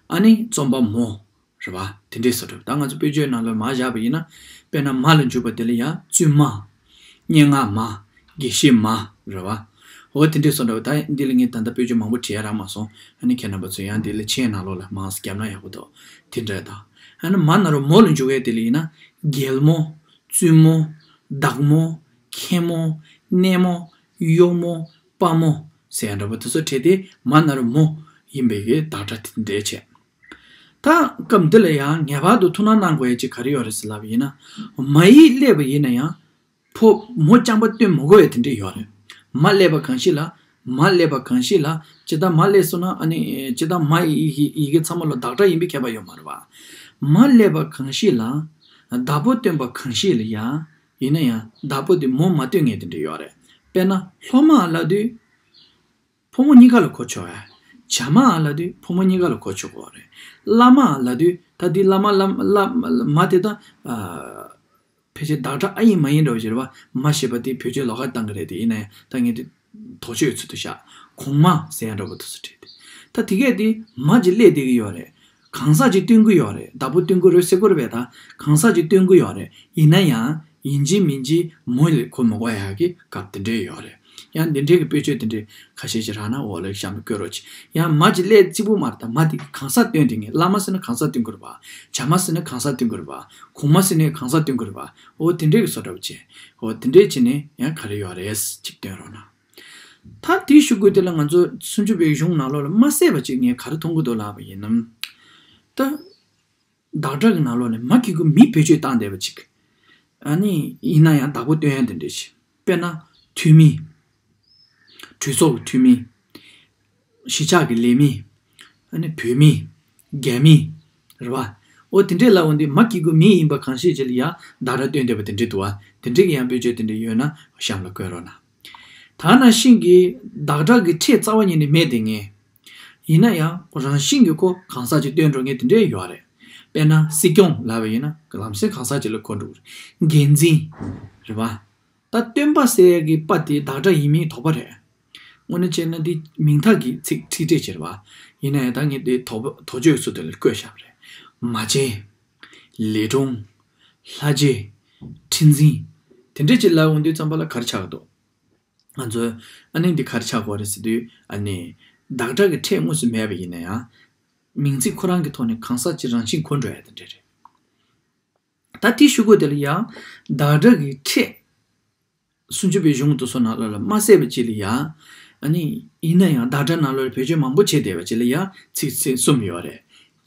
ཨ་ནི་རྩོམ་པ་མོ། རེད་བ། དེ་འདྲས་སོ་འདྲ། ད་ང་ཚོ་དཔེ་བརྗོད་ནང་ལ་མ་བཞག་པ་ཡིན་ན། དཔེར་ན་མ་ལ་འཇུག་པ་དེ་ལ་ཡང་བཙུན་མ། སྙན་ངག་མ། དགེ་བཤེས་མ། རེད་བ། འོ་དེ་འདྲས་སོ་འདྲ། ད་འདི་ལ་ངས་ད་ལྟ་དཔེ་བརྗོད་མང་པོ་བྲིས་ཡ་རག་མ་སོང་། ཨ་ནི་ཁྱེད་རྣམ་པ་ཚོས་ཡང་འདི་ལ་མཆན་ནང་ལོགས་ལ་མང་ཙམ་བརྒྱབ་ན་ཡག་པོ་འདུག་དེ་འདྲ་དང་། ཨ་ནི་མ་ན་རོ་མོ་ལ་འཇུག་ཡ་དེ་ལ་ཡིན་ན། རྒྱལ་མོ། བཙུན་མོ། བདག་མོ། མཁན་མོ། གནས་མོ། གཡོག་མོ། དཔའ་མོ་ཟེར་ཡ་འདྲ་པོ་དེ་ཚོ་བྲིས་ཏེ་མ་ན་རོ་མོ་ཡིན་པའི་གི་བདག་སྒྲ་དེ་འདྲ་བྱས། ད་སྐབས་འདི་ལ་ཡང་ངེས་པར་དུ་ཐུགས་སྣང་གནང་དགོས་ཡ་ཅིག་ག་རེ་ཡོད་རེད་ཟེར་ལབ་པ་ཡིན་ན། མ་ཡིག་སླེབས་པ་ཡིན་ན་ཡང་ཕོ་མོ་རྐྱང་པ་སྟོན་མི་དགོས་ཡ་དེ་འདྲ་ཡོད་རེད། མ་སླེབས་པ་གང་ཞིག་ལ། མ་སླེབས་པ་གང་ཞིག་ལ། ཇི་ལྟར་མ་སླེབས་སོང་ན་ཨ་ནི་ཇི་ལྟར་མ་ཡི་ཡི་ཡི་གེ་ཚང་མ་ལ་བདག་སྒྲ་ཡིན་པའི་ཁྱད་པར་ཡོད་མ་རེད་པ། མ་སླེབས་པ་གང་ཞིག་ལ། བདག་པོ་སྟོན་པ་གང་ཞིག་ལ་ཡ། ཡིན་ན་ཡང་བདག་པོ་དེ་མོ་མ་སྟོན་མཁན་དེ་འདྲ་ཡོད་རེད། དཔེར་ན་སློབ་མ་ལབ་དུས། ཕོ་མོ་གཉིས་ཀ་ལ་གོ་ཆོག་ཨ། བྱམས་མ་ལབ་དུས་ཕོ་མོ་གཉིས་ཀ་ལ་གོ་ཆོག་གོ་རེད། བླ་མ་ལབ་དུས་ད་འདི་བླ་མ་བླ་བླ་མ་དེ་ད་ཨ། ཕལ་ཆེར་བདག་སྒྲ་ཨ་ཡིན་མ་ཡིན་འདྲ་བོ་ཞིག་རེད་པ། མ་ཞེས་པ་དེ་བེད་སྤྱོད་ལོགས་ཀ་བཏང་གི་རེད་དེ། ཡིན་ན་ཡང་ད་ངས་དེ་དོགས་གཅོད་ཚུལ་དུ་བཞག་གོང་མ་ཟེར་ཡ་འདྲ་བོ་དེ་ཚོ་བྲིས་ཏེ། ད་དེ་གས་དེ་མ་ཅིག་སླེབས་བསྡད་ཀྱི་ཡོད་རེད། གང་ཟག་ཅིག་སྟོན་གྱི་ཡོད་རེད། བདག་པོ་སྟོན་གྱི་རེད་ཟེར་གྱི་རེད་པས། ད་གང་ཟག་ཅིག་སྟོན་གྱི་ཡོད་རེད། ཡིན་ན་ཡང་ཡིན་གཅིག་མིན་གཅིག་མོ་ལ་གོ་མི་དགོས་ཡ་གི་སྐབས་དེ་འདྲས་ཡོད་རེད། ཡང་འདི་འདྲས་ཀྱི་དཔེ་བརྗོད་དེ་འདྲས་ཁ་ཤས་ཤིག་རག་ན་འོག་ལ་གཤམ་ལ་བཀོད་རོགས་གྱིས། ཡང་མ་ཅིག་སླེབས་རྩིས་པོ་མ་རེད། ད་མ་དེ་གང་ཟག་སྟོན་དེ་ངས་བླ་མ་ཟེར་ན་གང་ཟག་སྟོན་གྱི་རེད་པ། བྱམས་མ་ཟེར་ན་གང་ཟག་སྟོན་གྱི་རེད་པ། གོང་མ་ཟེར་ན་གང་ཟག་སྟོན་གྱི་རེད་པ། འོ་དེ་འདྲས་ཀྱི་བཟོ་འདྲ་བོ་བྱས། འོ་དེ་འདྲས་བྱས་ནས་ཡང་ག་རེ་ཡོད་རེད་ཅིག་སྟོན་རོགས་གནང་། ད་དེའི་གཞུག་གུ་དེ་ལ་ང་ཚོ་སུམ་ཅུ་པའི་གཞུང་ནང་ལོགས་ལ་མ་གསལ་བ་ཅིག་ངས་ག་རེ་མཐོང་གི་འདུག་ལབ་པ་ཡིན་ན། ད། བདག་སྒྲ་གི་ནང་ལོགས་ནས་མ་གི་གུ་མི་བེད་སྤྱོད་བཏང་བསྡད་པ་ཅིག་ཨ་ནི་ཡིན་ན་ཡང་བདག་པོ་སྟོན་ཡ་དེ་འདྲ་ཞིག་དཔེར་ན། འཐུས་མི། གྲོས་ཚོགས་ཀྱི་འཐུས་མི། གཞིས་ཆགས་ཀྱི་ལས་མི། ཨ་ནི་བུད་མི། རྒྱ་མི། རེད་བ། འོ་དེ་འདྲས་ལབ་འོང་དུས་མ་གི་གུ་མི་ཡིན་པ་གང་ཤེས་ཅིག་ལ་ཡང་བདག་སྒྲ་སྟོན་བསྡད་པ་དེ་འདྲས་འདུག་བ། དེ་འདྲས་ཀྱི་ཡང་དཔེ་བརྗོད་དེ་འདྲས་ཡོད་ན་གཤམ་ལ་བཀོད་རོགས་གནང་། ད་ནང་བཞིན་གྱི་བདག་སྒྲ་གི་ཕྲད་རྩ་བ་ཉིད་ནས་མེད་དེ་ངས། ཡིན་ན་ཡང་རང་བཞིན་གྱིས་ཁོ་གང་ཟག་ཅིག་སྟོན་འགྲོ་མཁན་དེ་འདྲས་ཡོད་རེད། དཔེར་ན་སྲིད་སྐྱོང་ལབ་པ་ཡིན་ན་ལམ་སེང་གང་ཟག་ཅིག་ལ་གོ་འགྲོ་གི་རེད། འགན་འཛིན། རེད་བ། ད་སྟོན་པ་ཟེར་ཡས་ཀྱི་པ་དེ་བདག་སྒྲ་ཡིན་མིན་དོགས་པ་རེད། དངོས་གནས་བྱས་ན་འདི་མིང་རྟགས་ཀྱི་ཚིག་ཁྲིགས་ཕྲད་ཅིག་རེད་བ། ཡིན་ན་ཡང་ད་ངས་འདི་དོགས་པ་དོགས་གཅོད་ཚུལ་དུ་ལ་བཀོད་བཞག་པ་རེད། མ་བྱན། ལས་གྲོང་། ལྷ་རྗེ། ཁྲི་འཛིན། དེ་འདྲས་ཅིག་ལབ་འོང་དུས་ཙམ་པ་ལ་ག་རེ་ཆགས་ཀྱི་འདུག་ང་ཚོས་ཨ་ནི་འདི་ག་རེ་ཆགས་ཀྱི་ཡོད་རེད་ཟེར་དུས། ཨ་ནི་བདག་སྒྲ་གི་ཕྲད་དངོས་སུ་མེད་པ་ཡིན་ན་ཡང་། མིང་ཚིག་ཁོ་རང་གི་ཐོག་ནས་གང་ཟག་ཅིག་རང་བཞིན་གོ་འགྲོ་ཡ་དེ་འདྲ་རེད། ད་དེའི་གཞུག་གུ་དེ་ལ་ཡང་བདག་སྒྲ་གི་ཕྲད། སུམ་ཅུ་པའི་གཞུང་དུ་སོང་ན་ལ་ལ་མ་གསལ་བ་ཅིག་ལ་ཡང་། ཨ་ནི་ཡིན་ན་ཡང་བདག་སྒྲ་ནང་ལོགས་ལ་བེད་སྤྱོད་མང་པོ་བྱས་བསྡད་པ་ཅིག་ལ་ཡང་ཚིག་ཚིག་གསུམ་ཡོད་རེད།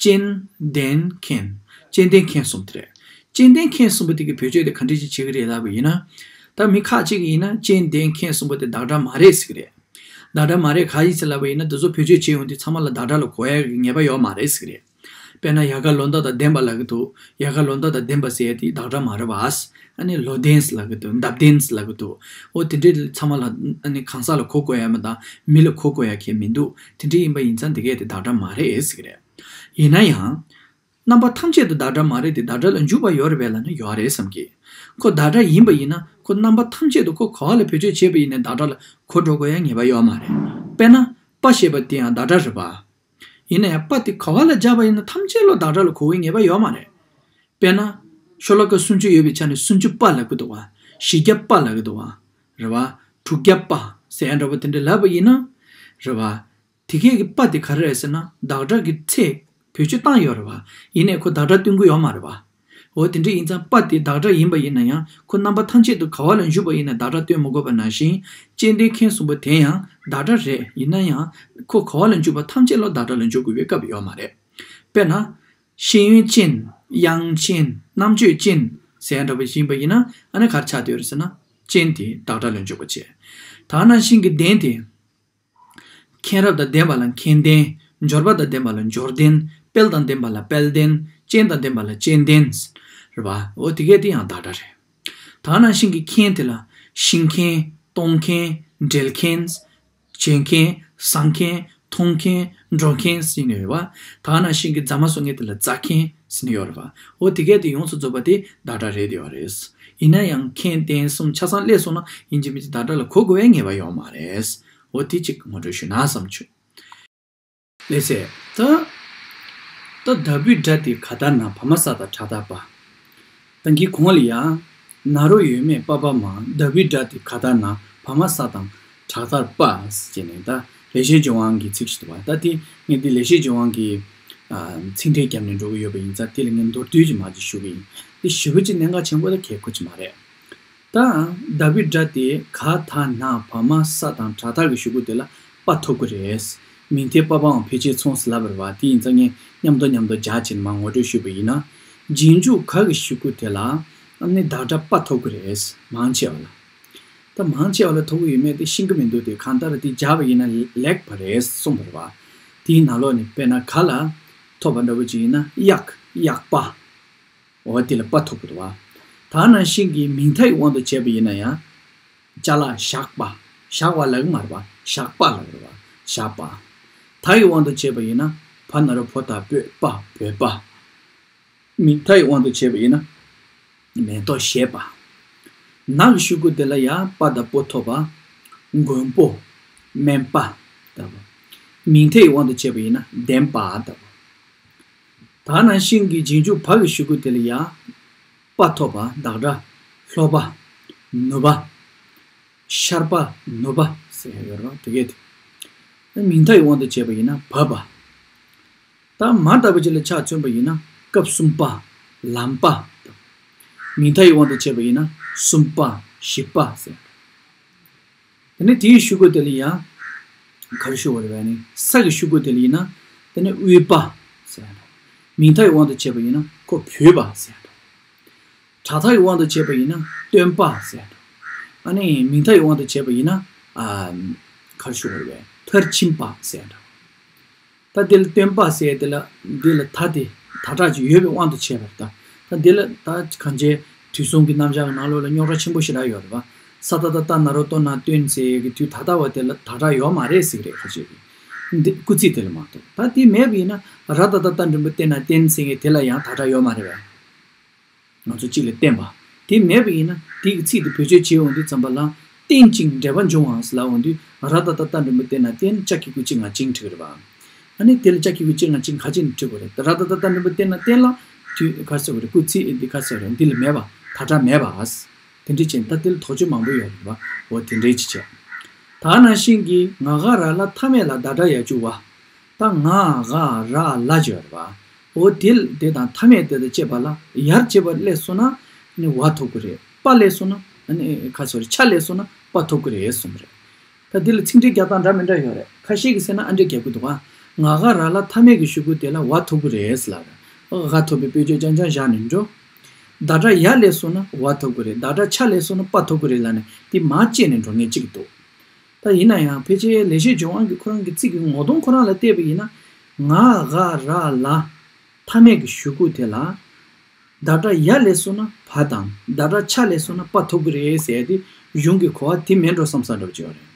ཅན། ལྡན། མཁན། ཅན་ལྡན་མཁན་གསུམ་དེ་རེད། ཅན་ལྡན་མཁན་གསུམ་པོ་དེ་གི་བེད་སྤྱོད་དེ་ག་འདྲ་ཞིག་བྱེད་ཀྱི་རེད་ལབ་པ་ཡིན་ན། ད་མི་ཁ་ཅིག་ཡིན་ན་ཅན་ལྡན་མཁན་གསུམ་པོ་དེ་བདག་སྒྲ་མ་རེད་ཟེར་གི་རེད། བདག་སྒྲ་མ་རེད་ག་ཡིན་ཟེར་ལབ་པ་ཡིན་ན་དེ་ཚོ་བེད་སྤྱོད་བྱེད་ཡོང་དུས་ཚང་མ་ལ་བདག་སྒྲ་ལ་གོ་ཡ་གི་ངེས་པ་ཡོད་མ་རེད་ཟེར་གི་རེད། དཔེར་ན་ཡལ་ག་ལོ་འདབ་དང་ལྡན་པ་ལབ་གི་འདུག་ཡལ་ག་ལོ་འདབ་དང་ལྡན་པ་ཟེར་ཡ་དེ་བདག་སྒྲ་མ་རེད་བ། ཨ་ནི་ལོ་ལྡན་ལབ་གི་འདུག་འདབ་ལྡན་ལབ་གི་འདུག་འོ་དེ་འདྲའི་ཚང་མ་ལ་ཨ་ནི་གང་ཟག་ལ་གོ་དགོས་ཡ་མ་གཏོགས་མི་ལ་གོ་དགོས་ཡ་གང་ཡང་མི་འདུག་དེ་འདྲ་ཡིན་པ་ཡིན་ཙང་དེ་གས་དེ་བདག་སྒྲ་མ་རེད་ཟེར་གི་རེད། ཡིན་ན་ཡང་། རྣམ་པ་ཐམས་ཅད་དུ་བདག་སྒྲ་མ་རེད་དེ་བདག་སྒྲ་ལ་འཇུག་པ་ཡོད་རེད་པས་ལབ་ན་ཡོད་རེད་བསམ་གི། ཁོ་བདག་སྒྲ་ཡིན་པ་ཡིན་ན་ཁོ་རྣམ་པ་ཐམས་ཅད་དུ་ཁོ་ག་བ་ལ་བེད་སྤྱོད་བྱས་པ་ཡིན་ནའི་བདག་སྒྲ་ལ་གོ་འགྲོ་དགོས་ཡ་ངེས་པ་ཡོད་མ་རེད། དཔེར་ན་པ་ཞེས་པ་དེ་ཡང་བདག་སྒྲ་རེད་པ། ཡིན་ན་ཡང་པ་དེ་ག་བ་ལ་སྦྱར་བ་ཡིན་ན་ཐམས་ཅད་ལ་བདག་སྒྲ་ལ་གོ་བའི་ངེས་པ་ཡོད་མ་རེད། དཔེར་ན། ཤོ་ལོ་ཀ་སུམ་ཅུ་ཡོད་པའི་ཆ་ནས་སུམ་ཅུ་པ་ལབ་གི་འདུག་བ། བཞི་བརྒྱ་པ་ལབ་གི་འདུག་བ། རེད་བ། དྲུག་བརྒྱ་པ་ཟེར་ཡ་འདྲ་པོ་དེ་འདྲ་ལབ་པ་ཡིན་ན། རེད་བ། དེ་གས་ཀྱི་པ་དེ་ག་རེ་རེད་ཟེར་ན་བདག་སྒྲ་གི་ཚེ་བེད་སྤྱོད་བཏང་ཡོད་རེད་བ། ཡིན་ནའི་ཁོ་བདག་སྒྲ་སྟོན་གི་ཡོད་མ་རེད་བ། འོ་དེ་འདྲ་ཡིན་ཙང་པ་དེ་བདག་སྒྲ་ཡིན་པ་ཡིན་ན་ཡང་ཁོ་རྣམ་པ་ཐམས་ཅད་དུ་ག་བ་ལ་འཇུག་པ་ཡིན་ན་བདག་སྒྲ་སྟོན་མི་དགོས་པ་ནང་བཞིན་ཅན་ལྡན་མཁན་གསུམ་པོ་དེ་ཡང་བདག་སྒྲ་རེད། ཡིན་ན་ཡང་ཁོ་ག་བ་ལ་འཇུག་པ་ཐམས་ཅད་ལ་བདག་སྒྲ་ལ་འཇུག་དགོས་པའི་སྐབས་ཡོད་མ་རེད། དཔེར་ན། ཤེས་ཡོན་ཅན། དབྱངས་ཅན། རྣམ་དཔྱོད་ཅན་ཟེར་ཡ་འདྲ་པོ་ཡིན་པ་ཡིན་ན་ཨ་ནི་ག་རེ་ཆགས་བསྡད་ཡོད་རེད་ཟེར་ན། ཅན་དེ་བདག་སྒྲ་ལ་འཇུག་པ་བྱས། ད་ནང་བཞིན་གྱི་ལྡན་དེ། མཁྱེན་རབ་དང་ལྡན་པ་ལ་མཁྱེན་ལྡན། འབྱོར་པ་དང་ལྡན་པ་ལ་འབྱོར་ལྡན། དཔལ་དང་ལྡན་པ་ལ་དཔལ་ལྡན། ཅན་དང་ལྡན་པ་ལ་ཅན་ལྡན། རེད་པ། འོ་དེ་གས་དེ་ཡང་བདག་སྒྲ་རེད། ད་ནང་བཞིན་གྱི་མཁྱེན་དེ་ལ་ཤེས་མཁན། གཏོང་མཁན། འབྲེལ་མཁན། བྱེད་མཁན། བཟང་མཁན། མཐོང་མཁན། འགྲོ་མཁན་ཟེར་ནས་ཡོད་པ། ད་ནང་བཞིན་གྱི་རྫ་མ་བཟོ་མཁན་དེ་ལ་རྫ་མཁན་ཟེར་ནས་ཡོད་རེད་པ། འོ་དེ་གས་དེ་ཡོངས་སུ་རྫོགས་པ་དེ་བདག་སྒྲ་རེད་ཡོད་རེད། ཡིན་ན་ཡང་མཁན་བསྟན་གསུམ་ཆ་ཚང་སླེབས་སོང་ན་ཡིན་གཅིག་མིན་གཅིག་བདག་སྒྲ་ལ་གོ་དགོས་པའི་ངེས་པ་ཡོད་མ་རེད། འོ་དེ་གཅིག་ངོ་སྤྲོད་ཞུས་ན་བསམ་བྱུང་། ལགས་སེ། ད། ད་ལྟ་བུའི་སྒྲ་དེ་ག་ད་ན་བ་མ་ས་ད་དྲག་མཐར་པ། ད་གི་གོང་ལ་ཡང་། ན་རོ་ཡོད་མེད་པ་པ་མ། ལྟ་བུའི་སྒྲ་དེ་ག་ད་ན་བ་མ་ས་དང་དྲག་མཐར་པ། ཟེར་ནས་ད་ལེགས་བཤད་ལྗོན་དབང་གི་ཚིག་ཞིག་འདུག་བ། ད་དེ་ངས་འདི་ལེགས་བཤད་ལྗོན་དབང་གི་ཚིག་འགྲེལ་བརྒྱབ་ནས་འགྲོ་གི་ཡོད་པ་ཡིན་ཙང་དེ་ལ་ངས་མདོར་བསྡུས་ཀྱི་མ་ཅིག་ཞུ་གི་ཡིན། དེ་ཞེ་པོ་ཅིག་གནད་འགག་ཆེན་པོ་ད་གལ་ཁོ་ཅིག་མ་རེད། ད་ལྡ་བའི་སྒྲ་དེ་ག་ད་ན་བ་མ་ས་དང་དྲག་མཐའ་གི་གཞུག་གུ་དེ་ལ་པ་ཐོབ་ཀྱི་རེད། མིང་མཐའི་པ་ཕའང་ཕལ་ཆེར་མཚུངས་སུ་ལབ་པ་རེད་བ། དེ་ཡིན་ཙང་ངས་མཉམ་དུ་མཉམ་དུ་སྦྱར་བྱས་ནས་མར་ངོ་སྤྲོད་ཞུས་པ་ཡིན་ན། རྗེས་འཇུག་ག་གི་གཞུག་གུ་དེ་ལ་ཨ་ནི་བདག་སྒྲ་པ་ཐོབ་ཀྱི་རེད། མང་ཆེ་བ་ལ། ད་མང་ཆེ་བ་ལ་ཐོབ་ཀྱི་ཡོད་མེད་དེ་ཤེས་ཀྱི་མི་འདུག་དེ་གང་ལྟར་དེ་སྦྱར་བ་ཡིན་ན་ལེགས་པ་རེད་གསུངས་པ་རེད་བ། དེའི་ནང་ལོགས་ནས་དཔེར་ན་ག་ལ་ཐོབ་པ་འདྲ་པོ་ཅིག་ཡིན་ན་གཡག་གཡག་པ། འོ་དེ་ལ་པ་ཐོབ་ཀྱི་འདུག་བ། ད་ནང་བཞིན་གྱི་མིང་མཐའ་ཡི་དབང་དུ་བྱས་པ་ཡིན་ན་ཡང་། ཅ་ལག་ཞགས་པ། ཞགས་པ་ལབ་ཀྱི་མ་རེད་བ། ཞགས་པ་ལབ་ཀྱི་རེད་བ། ཞགས་པ། ད་ཡི་དབང་དུ་བྱས་པ་ཡིན་ན་བ་ན་རོ་བོ་ད་བོད་པ་བོད་པ། མིང་མཐའ་ཡི་དབང་དུ་བྱས་པ་ཡིན་ན་མེ་ཏོག་བཞད་པ། ན་གི་གཞུག་གུ་དེ་ལ་ཡང་པ་དང་པོ་ཐོབ་པ། མགོན་པོ། སྨན་པ་ལྟ་བུ། མིང་མཐའ་ཡི་དབང་དུ་བྱས་པ་ཡིན་ན་བདེན་པ་ལྟ་བུ། ད་ནང་བཞིན་གྱི་རྗེས་འཇུག་བ་གི་གཞུག་གུ་དེ་ལ་ཡང་པ་ཐོབ་པ་བདག་སྒྲ། ལྷོ་པ། ནུབ་པ། ཤར་པ། ནུབ་པ་ཟེར་ཡ་ཡོད་རེད་བ། དེ་གས་དེ། མིང་མཐའ་ཡི་དབང་དུ་བྱས་པ་ཡིན་ན་བབ་པ། ད་མ་ལྟ་བུ་ཅིག་ལ་ཆ་མཚོན་པ་ཡིན་ན་སྐབས་གསུམ་པ། ལམ་པ། མིང་མཐའ་ཡི་དབང་དུ་བྱས་པ་ཡིན་ན་གསུམ་པ། བཞི་པ་ཟེར། དེ་ནས་དེའི་གཞུག་གུ་དེ་ལ་ཡང་ག་རེ་ཞུ་བ་རེད་བས་ནི། ས་གི་གཞུག་གུ་དེ་ལ་ཡིན་ན་དེ་ནས་དབུས་པ་ཟེར་ཡ་འདྲ། མིང་མཐའ་ཡི་དབང་དུ་བྱས་པ་ཡིན་ན་ཁོ་བོད་པ་ཟེར་ཡ་འདྲ། དྲག་མཐའ་ཡི་དབང་དུ་བྱས་པ་ཡིན་ན་སྟོན་པ་ཟེར་ཡ་འདྲ། ཨ་ནི་མིང་མཐའ་ཡི་དབང་དུ་བྱས་པ་ཡིན་ན་ཨ་ག་རེ་ཞུ་བ་རེད་བས། མཐར་ཕྱིན་པ་ཟེར་ཡ་འདྲ། ད་དེ་ལ་སྟོན་པ་ཟེར་དེ་ལ་འདི་ལ་ད་དེ་ད་དྲག་ཅིག་ཡོད་པའི་དབང་དུ་བྱས་པ་རེད་ད། ད་འདི་ལ་ད་གང་ཅི་དུས་གསུམ་གྱི་རྣམ་གཞག་གི་ནང་ལོགས་ལ་རྙོག་དྲ་ཆེན་པོ་ཞེ་དྲག་ཡོད་རེད་བ། ས་ད་ད་ད་ན་རོ་ཏོ་ན་སྟོན་ཟེར་གྱི་དུས་ད་ལྟ་བ་དེ་ལ་ད་དྲག་ཡོད་མ་རེད་ཟེར་གྱི་རེད། ཁ་ཤས་ཀྱིས་འདི་སྐུལ་ཚིག་དེ་ལ་མ་གཏོགས། ད་དེ་མེད་པ་ཡིན་ན་ར་ད་ད་ད་འགྲེང་བུ་ཏེ་ན་བརྟེན་ཟེར་གྱི་དེ་ལ་ཡང་ད་དྲག་ཡོད་མ་རེད་བས། ང་ཚོ་གཅིག་ལ་བརྟེན་པ། དེ་མེད་པ་ཡིན་ན་དེ་གི་ཚིག་དེ་བེད་སྤྱོད་བྱེད་འོང་དུས་ཙམ་པ་ལ་བརྟེན་ཅིང་འབྲེལ་པ་འབྱུང་བ་ཟེར་ལབ་འོང་དུས་ར་ད་ད་ད་འགྲེང་བུ་ཏེ་ན་བརྟེན་ཅ་གི་གུ་ཅི་ང་ཅིང་བྲིས་རེད་བ། ཨ་ནི་དེ་ལ་ཅ་གི་གུ་ཅི་ང་ཅིང་ག་ཅིག་ནས་བྲིས་དགོས་རེད། ར་ད་ད་ད་འགྲེང་བུ་ཏེ་ན་བརྟེན་ལ་དུས་ག་ཟེར་དགོས་རེད། སྐུལ་ཚིག་འདི་ག་ཟེར་རེད། འདི་ལ་མེད་པ། ད་དྲག་མེད་པ། དེ་འདྲ་བྱས་ད་དེ་ལ་དོགས་གཅོད་མང་པོ་ཡོད་རེད་བ། འོ་དེ་འདྲའི་ཅི་བྱས། ད་ནང་བཞིན་གྱི་ང་ག་ར་ལ་མཐའ་མེད་ལ་ད་དྲག་ཡར་བཅུག་བ། ད་ང་ག་ར་ལ་བརྗོད་རེད་བ། འོ་དེ་དེ་དང་མཐའ་མེད་དེ་དང་བཅས་པ་ལ་ཡར་བཅས་པ་སླེབས་སོང་ན་ནི་བ་ཐོབ་ཀྱི་རེད། པ་སླེབས་སོང་ན་ནི་ཁ་སོ་རེད། ཆ་སླེབས་སོང་ན་པ་ཐོབ་ཀྱི་རེད་གསུངས་པ་རེད། ད་འདི་ལ་ཚིག་འགྲེལ་རྒྱག་སྟངས་འདྲ་མི་འདྲ་ཡོད་རེད། ཁ་ཤས་ཀྱིས་ཟེར་ན་ཨ་འགྲེལ་རྒྱག་གི་འདུག་ག་ང་ག་ར་ལ་མཐའ་མེད་ཀྱི་གཞུག་གུ་དེ་ལ་བ་ཐོབ་ཀྱི་རེད་ཟེར་ལབ་རེད། ག་ཐོབ་པའི་དཔེ་བརྗོད་རྐྱང་རྐྱང་བཞག་ནས་འགྲོ། ད་དྲག་ཡར་སླེབས་སོང་ན་བ་ཐོབ་ཀྱི་རེད། ད་དྲག་ཆ་སླེབས་སོང་ན་པ་ཐོབ་ཀྱི་རེད་ལབ་ནས་དེ་མར་བཅད་ནས་འགྲོ་མཁན་གཅིག་འདུག་ད་ཡིན་ན་ཡང་ཕལ་ཆེར་ལེགས་བཤད་ལྗོན་དབང་གི་ཁོ་རང་གི་ཚིག་གི་ངོ་གདོང་ཁོ་རང་ལ་བལྟས་པ་ཡིན་ན། ང་ག་ར་ལ་མཐའ་མེད་ཀྱི་གཞུག་གུ་དེ་ལ་ད་དྲག་ཡར་སླེབས་སོང་ན་བ་དང་ད་དྲག་ཆ་སླེབས་སོང་ན་པ་ཐོབ་ཀྱི་རེད་ཟེར་ཏེ་གཞུང་གི་གོ་བ་དེ་མེད་འགྲོ་བསམ་བསམ་འདྲ་པོ་ཅིག་ཡོད་རེད།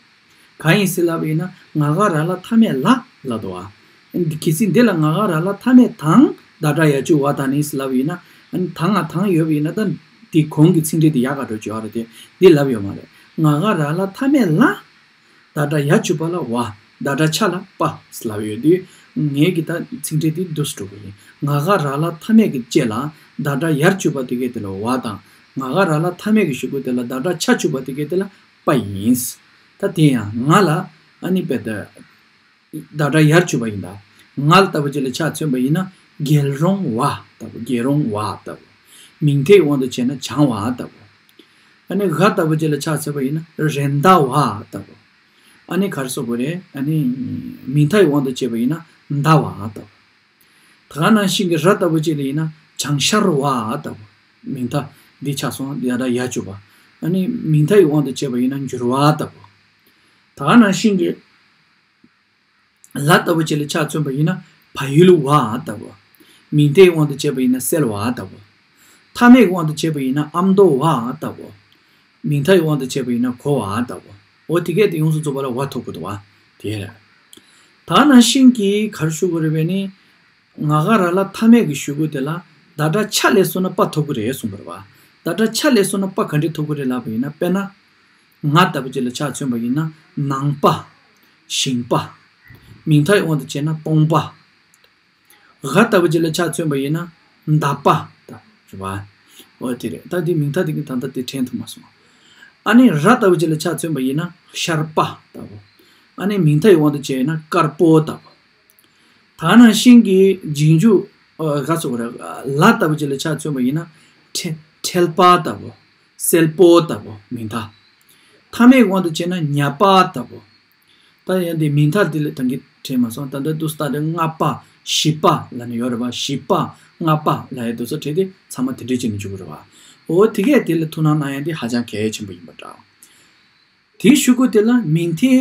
གང་ཡིན་ཟེར་ལབ་པ་ཡིན་ན་ང་ག་ར་ལ་མཐའ་མེད་ལ་ལབ་འདུག་བ། གལ་སྲིད་འདི་ལ་ང་ག་ར་ལ་མཐའ་མེད་དང་ད་དྲག་ཡར་བཅུག་བ་དང་ནི་ཟེར་ལབ་པ་ཡིན་ན། ད་ང་དང་ཡོད་པ་ཡིན་ན་ད་འདི་གོང་གི་ཚིག་འགྲེལ་དེ་ཡག་ག་འགྲོ་ཅིག་ཡོད་རེད་དེ། འདི་ལབ་ཡོད་མ་རེད། ང་ག་ར་ལ་མཐའ་མེད་ལ། ད་དྲག་ཡར་བཅུག་པ་ལ་བ། ད་དྲག་ཆ་ལ་པ་ཟེར་ལབ་ཡོད་དུས། ངེད་ཀྱི་ད་ཚིག་འགྲེལ་དེ་འདུག་སེ་འགྲོ་གི་ཡིན། ང་ག་ར་ལ་མཐའ་མེད་ཀྱི་ལྕེ་ལ་ད་དྲག་ཡར་བཅུག་པ་དེ་གས་དེ་ལ་བ་དང་། ང་ག་ར་ལ་མཐའ་མེད་ཀྱི་གཞུག་གུ་དེ་ལ་ད་དྲག་ཆ་བཅུག་པ་དེ་གས་དེ་ལ་པ་ཡིན། ད་དེ་ཡང་ང་ལ་ཨ་ནི་པའི་ད་ད་དྲག་ཡར་བཅུག་པ་ཡིན་ད། ང་ལ་ལྟ་བུ་ཅིག་ལ་ཆ་མཚོན་པ་ཡིན་ན་རྒྱལ་རོང་བ་ལྟ་བུ། རྒྱལ་རོང་བ་ལྟ་བུ། མིང་མཐའི་དབང་དུ་བྱས་ན་བྱང་བ་ལྟ་བུ། ཨ་ནི་ག་ལྟ་བུ་ཅིག་ལ་ཆ་མཚོན་པ་ཡིན་ན་རེད་མདའ་བ་ལྟ་བུ། ཨ་ནི་ག་རེ་ཟེར་དགོས་རེད། ཨ་ནི་མིང་མཐའི་དབང་དུ་བྱས་པ་ཡིན་ན་མདའ་བ་ལྟ་བུ། ད་ག་ནང་བཞིན་གྱི་ར་ལྟ་བུ་ཅིག་ལ་ཡིན་ན་བྱང་ཤར་བ་ལྟ་བུ། མིང་མཐའ་འདི་ཆགས་སོང་། ཡ་ད་ཡར་བཅུག་པ། ཨ་ནི་མིང་མཐའི་དབང་དུ་བྱས་པ་ཡིན་ན་འགྱུར་བ་ལྟ་བུ། ད་ག་ནང་བཞིན་གྱི་ལ་ལྟ་བུ་ཅིག་ལ་ཆ་མཚོན་པ་ཡིན་ན་བལ་ཡུལ་བ་ལྟ་བུ། མིང་མཐའི་དབང་དུ་བྱས་པ་ཡིན་ན་སེལ་བ་ལྟ་བུ། མཐའ་མེད་ཀྱི་དབང་དུ་བྱས་པ་ཡིན་ན་ཨ་མདོ་བ་ལྟ་བུ། མིང་མཐའི་དབང་དུ་བྱས་པ་ཡིན་ན་གོ་བ་ལྟ་བུ། འོ་དེ་གས་དེ་ཡོངས་སུ་རྫོགས་པ་ལ་བ་ཐོབ་དགོས་འདུག་བ། དེ་རེད། ད་ནང་བཞིན་གྱི་ག་རེ་ཞུ་དགོས་རེད་པས་ནི། ང་ག་ར་ལ་མཐའ་མེད་ཀྱི་གཞུག་གུ་དེ་ལ་ད་དྲག་ཆ་སླེབས་སོང་ན་པ་ཐོབ་ཀྱི་རེད་གསུངས་པ་རེད་བ། ད་དྲག་ཆ་སླེབས་སོང་ན་པ་ག་འདྲས་ཐོབ་ཀྱི་རེད་ལབ་པ་ཡིན་ན། དཔེར་ན། ང་ལྟ་བུ་ཅིག་ལ་ཆ་མཚོན་པ་ཡིན་ན་ནང་པ། ཞིང་པ། མིང་མཐའི་དབང་དུ་བྱས་ན་སྟོང་པ། ག་ལྟ་བུ་ཅིག་ལ་ཆ་མཚོན་པ་ཡིན་ན་མདའ་པ་ལྟ་བུ་རེད་བ། འོ་དེ་རེད། ད་དེ་མིང་མཐའ་དེ་གི་ད་ལྟ་དེ་དྲན་ཐུབ་མ་སོང་། ཨ་ནི་ར་ལྟ་བུ་ཅིག་ལ་ཆ་མཚོན་པ་ཡིན་ན་ཤར་པ་ལྟ་བུ། ཨ་ནི་མིང་མཐའི་དབང་དུ་བྱས་ན་དཀར་པོ་ལྟ་བུ། ད་ནང་བཞིན་གྱི་རྗེས་འཇུག་ཨ་ག་ཟེར་དགོས་རེད། ལ་ལྟ་བུ་ཅིག་ལ་ཆ་མཚོན་པ་ཡིན་ན་ཁྲེ་ཁྲེལ་པ་ལྟ་བུ། སེལ་པོ་ལྟ་བུ་མིང་མཐའ། མཐའ་མའི་དབང་དུ་བྱས་ན་ཉ་པ་ལྟ་བུ། ད་ཡང་དེ་མིང་མཐའ་དེ་ལ་ད་གིན་དྲན་མ་སོང་། ད་ལྟ་དུས་སྟ་དེ་ལྔ་པ་བཞི་པ་ལབ་ནས་ཡོད་རེད་བ། བཞི་པ་ལྔ་པ་ལབ་ཡ་དུས་སུ་བྲིས་ཏེ་ཚང་མ་དེ་འདྲས་བྱས་ནས་འཇུག་གི་རེད་བ། འོ་དེ་གས་དེ་ལ་ཐུགས་སྣང་གནང་ཡ་དེ་ཧ་ཅང་གལ་ཆེན་པོ་ཡིན་པ་འདྲ། དེའི་གཞུག་གུ་དེ་ལ་མིང་མཐའི་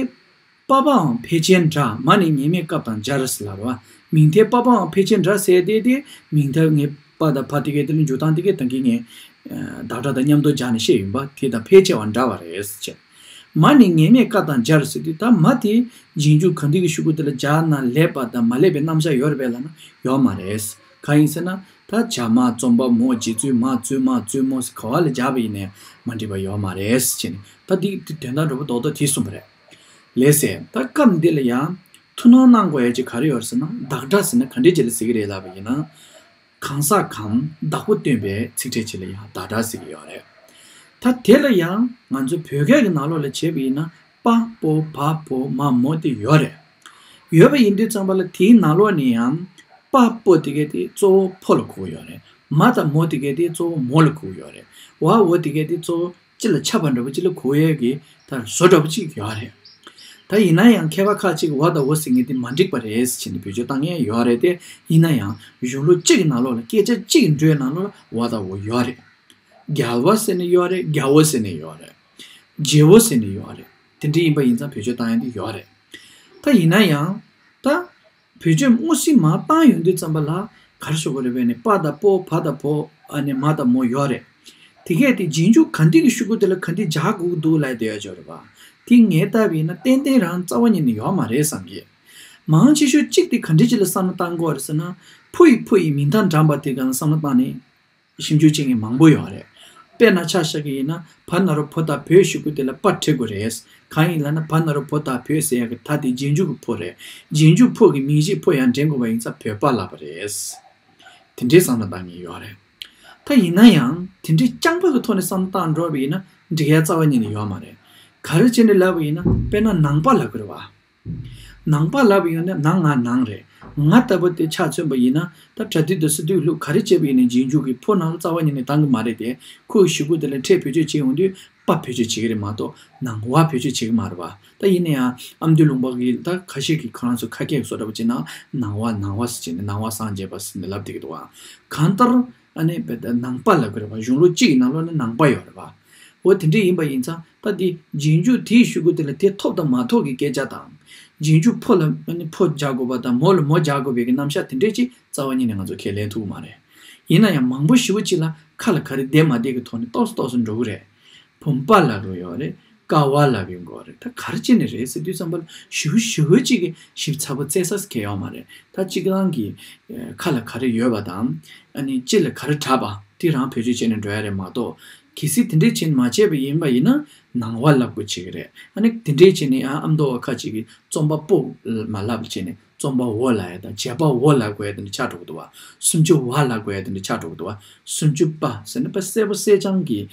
པ་ཕའམ་ཕལ་ཆེར་འདྲ། མ་ནི་ངེས་མེད་སྐབས་དང་སྦྱར་ཟེར་ལབ་རེད་བ། མིང་མཐའི་པ་ཕའམ་ཕལ་ཆེར་འདྲ་ཟེར་དེ་དེ་མིང་མཐའ་ངེས་པ་དང་ཕ་དེ་གའི་དེ་ལ་འཇུག་སྟངས་དེ་གའི་ད་གིན་ངས་བདག་སྒྲ་དང་མཉམ་དུ་སྦྱར་ནས་བཤད་ཡིན་པ་དེ་དང་ཕལ་ཆེ་བ་འདྲ་བ་རེད་ཟེར། མ་ནི་ངེས་མེད་སྐབས་དང་སྦྱར་ཟེར་དུས་ད་མ་དེ་རྗེས་འཇུག་ག་འདི་གི་གཞུག་གུ་དེ་ལ་སྦྱར་ན་ལེགས་པ་དང་མ་ལེགས་པའི་རྣམ་གཞག་ཡོད་རེད་པས་ལབ་ན་ཡོད་མ་རེད། གང་ཡིན་ཟེར་ན། ད་བྱ་མ་རྩོམ་པ་མོ་རྗེ་བཙུན་མ་བཙུན་མ་བཙུན་མོ་ཟེར་ག་བ་ལ་སྦྱར་བ་ཡིན་ནའི་མ་འགྲིག་པ་ཡོད་མ་རེད་ཟེར་བྱས་ནས། ད་འདི་འདི་དོན་དག་འདྲ་པོ་རྡོག་རྡོག་དེ་གསུངས་པ་རེད། ལགས་སེ། ད་སྐབས་འདི་ལ་ཡང་ཐུགས་སྣང་གནང་དགོས་ཡ་ཅིག་ག་རེ་ཡོད་རེད་ཟེར་ན། བདག་སྒྲ་ཟེར་ན་ག་འདྲས་ཅིག་ལ་ཟེར་གི་རེད་ལབ་པ་ཡིན་ན། གང་ཟག་གམ་བདག་པོ་སྟོན་པའི་ཚིག་ཕྲད་ཅིག་ལ་ཡང་བདག་སྒྲ་ཟེར་གི་ཡོད་རེད། ད་དེ་ལ་ཡང་ང་ཚོ་བོད་སྐད་ཀྱི་ནང་ལོགས་ལ་བྱས་པ་ཡིན་ན་པ་པོ་བ་བོ་མ་མོ་དེ་ཡོད་རེད། ཡོད་པ་ཡིན་དུས་ཙམ་པ་ལ་དེའི་ནང་ལོགས་ནས་ཡང་པ་པོ་དེ་གའི་དེ་གཙོ་བོ་ཕོ་ལ་གོ་གི་ཡོད་རེད། མ་དང་མོ་དེ་གའི་དེ་གཙོ་བོ་མོ་ལ་གོ་གི་ཡོད་རེད། བ་འོ་དེ་གའི་དེ་གཙོ་བོ་སྤྱི་ལ་ཁྱབ་པ་འདྲ་པོ་སྤྱི་ལ་གོ་ཡས་ཀྱི་ད་བཟོ་འདྲ་པོ་ཅིག་ཡོད་རེད། ད་ཡིན་ན་ཡང་མཁས་པ་ཁ་ཅིག་བ་དང་འོ་ཟེར་མཁན་དེ་མ་འགྲིག་པ་རེད་ཟེར་ནས་བེད་སྤྱོད་བཏང་མཁན་ཡོད་རེད་དེ། ཡིན་ན་ཡང་གཞུང་ལུགས་གཅིག་གི་ནང་ལོགས་ལ་སྐད་ཆ་གཅིག་གི་འགྲོས་ནང་ལོགས་ལ་བ་དང་འོ་ཡོད་རེད། རྒྱལ་བ་ཟེར་ནས་ཡོད་རེད། རྒྱལ་བོ་ཟེར་ནས་ཡོད་རེད། རྗེ་བོ་ཟེར་ནས་ཡོད་རེད། དེ་འདྲ་ཡིན་པ་ཡིན་ཙང་བེད་སྤྱོད་བཏང་ཡ་འདི་ཡོད་རེད། ད་ཡིན་ན་ཡང་ད་བེད་སྤྱོད་དངོས་སུ་མར་བཏང་ཡོང་དུས་ཙམ་པ་ལ་ག་རེ་ཞུ་དགོས་རེད་པས་ནི། པ་དང་པོ་བ་དང་བོ་ཨ་ནི་མ་དང་མོ་ཡོད་རེད། དེ་གས་དེ་རྗེས་འཇུག་ག་འདི་གི་གཞུག་གུ་དེ་ལ་ག་འདི་སྦྱར་དགོས་ཀྱི་འདུག་ལབ་བསྡད་ཡ་ཅིག་ཡོད་རེད་པ། དེ་ངས་བལྟས་པ་ཡིན་ན་ཏན་ཏན་རང་རྩ་བ་ཉིད་ནས་ཡོད་མ་རེད་བསམ་གི། མང་ཆེ་ཤོས་གཅིག་དེ་ག་འདྲ་ཅིག་ལ་བསམ་བློ་བཏང་དགོས་རེད་ཟེར་ན། ཕོ་ཡི་ཕོ་ཡི་མིང་མཐའ་འགྲམ་པ་དེ་ག་ལ་བསམ་བློ་བཏང་ནས་ཞིབ་འཇུག་བྱེད་མཁན་མང་པོ་ཡོད་རེད། དཔེར་ན་ཆ་བཞག་གི་ཡིན་ན་བ་ན་རོ་བོ་ད་བོད་གཞུག་གུ་དེ་ལ་པ་འབྲི་དགོས་རེད། གང་ཡིན་ལབ་ན་བ་ན་རོ་བོ་ད་བོད་ཟེར་ཡག་གི་ད་དེ་རྗེས་འཇུག་གི་ཕོ་རེད། རྗེས་འཇུག་ཕོ་གི་མིང་གཞི་ཕོ་ཡང་འདྲེན་དགོས་པ་ཡིན་ཙང་བོད་པ་ལབ་པ་རེད། དེ་འདྲའི་བསམ་བློ་བཏང་མཁན་ཡོད་རེད། ད་ཡིན་ན་ཡང་དེ་འདྲའི་རྐྱང་པ་གི་ཐོག་ནས་བསམ་བློ་བཏང་འགྲོ་བ་ཡིན་ན་འགྲིག་ཡ་རྩ་བ་ཉིད་ནས་ཡོད་མ་རེད། ག་རེ་བྱས་ནས་ལབ་པ་ཡིན་ན་དཔེར་ན་ནང་པ་ལབ་དགོས་རེད་བ། ནང་པ་ལབ་ཡོང་ན་ནང་ང་ནང་རེད། ང་ལྟ་བུ་དེ་ཆ་མཚོན་པ་ཡིན་ན་ད་པྲ་ཏི་དང་སི་ཏུ་ལུགས་ག་རེ་བྱས་པ་ཡིན་ནའི་རྗེས་འཇུག་གི་ཕོ་ནང་ལ་རྩ་བ་ཉིད་ནས་བཏང་གི་མ་རེད་དེ། ཁོའི་གཞུག་གུ་དེ་ལ་ཕྲད་བེད་སྤྱོད་བྱེད་ཡོང་དུས་པ་བེད་སྤྱོད་བྱེད་ཀྱི་རེད་མ་གཏོགས་ནང་བ་བེད་སྤྱོད་བྱེད་ཀྱི་མ་རེད་བ། ད་ཡིན་ན་ཡང་ཨ་མདོ་ལུང་པ་གི་ད་ཁ་ཤས་ཀྱིས་ཁོ་རང་ཚོ་ཁ་སྐད་བཟོ་འདྲ་པོ་བྱས་ན་ནང་བ་ནང་བ་ཟེར་བྱས་ནས་ནང་བ་སངས་རྒྱས་པ་ཟེར་ནས་ལབ་བསྡད་ཀྱི་འདུག་བ། གང་ལྟར། ཨ་ནི་བེ་ད་ནང་པ་ལབ་དགོས་རེད་བ། གཞུང་ལུགས་གཅིག་གི་ནང་ལོགས་ནས་ནང་པ་ཡོད་རེད་བ། འོ་དེ་འདྲ་ཡིན་པ་ཡིན་ཙང་ད་འདི་རྗེས་འཇུག་དེའི་གཞུག་གུ་དེ་ལ་དེ་ཐོབ་དང་མ་ཐོབ་ཀྱི་སྐད་ཆ་དང་། རྗེས་འཇུག་ཕོ་ལ་ཨ་ནི་ཕོ་སྦྱར་དགོས་པ་དང་མོ་ལ་མོ་སྦྱར་དགོས་པའི་གི་རྣམ་གཞག་དེ་འདྲས་ཅིག་རྩ་བ་ཉིད་ནས་ང་ཚོ་ཁས་ལེན་ཐུབ་ཀྱི་མ་རེད། ཡིན་ན་ཡང་མང་པོ་ཞེ་པོ་ཅིག་ལ་ཁ་ལ་ག་རེ་བསྡད་མ་བསྡད་ཀྱི་ཐོག་ནས་ཏོག་ཙམ་ཏོག་ཙམ་འགྲོ་གི་རེད། བུམ་པ་ལབ་ཀྱི་ཡོད་རེད། ཀ་བ་ལབ་ཀྱི་ཡོད་རེད། ད་ག་རེ་བྱས་ནས་རེད་ཟེར་དུས་ཙམ་པ་ལ་ཞེ་པོ་ཞེ་པོ་ཅིག་གི་ཞིབ་ཚགས་པོ་བཙལ་ས་གང་ཡང་ཡོད་མ་རེད། ད་གཅིག་རང་གི་ཁ་ལ་ག་རེ་ཡོད་པ་དང་། ཨ་ནི་ལྕེ་ལ་ག་རེ་གྲགས་པ་དེ་རང་བེད་སྤྱོད་བྱས་ནས་འགྲོ་ཡ་རེད་མ་གཏོགས། གལ་སྲིད་དེ་འདྲས་བྱས་ནས་མ་བྱས་པ་ཡིན་པ་ཡིན་ན་ནང་བ་ལབ་དགོས་བྱེད་ཀྱི་རེད། ཨ་ནི་དེ་འདྲས་བྱས་ནས་ཨ་ཨ་མདོ་བ་ཁ་ཅིག་གིས་རྩོམ་པ་པོ་མ་ལབ་བྱས་ནས་རྩོམ་པ་བོ་ལབ་ཡ་དང་བྱེད་པ་བོ་ལབ་དགོས་ཡ་དེ་འདྲ་ཆགས་འགྲོ་གི་འདུག་བ། སུམ་ཅུ་བ་ལབ་དགོས་ཡ་དེ་འདྲ་ཆགས་འགྲོ་གི་འདུག་བ། སུམ་ཅུ་པ་ཟེར་ན་དཔེ་གསལ་པོ་གསལ་རྐྱང་གིས་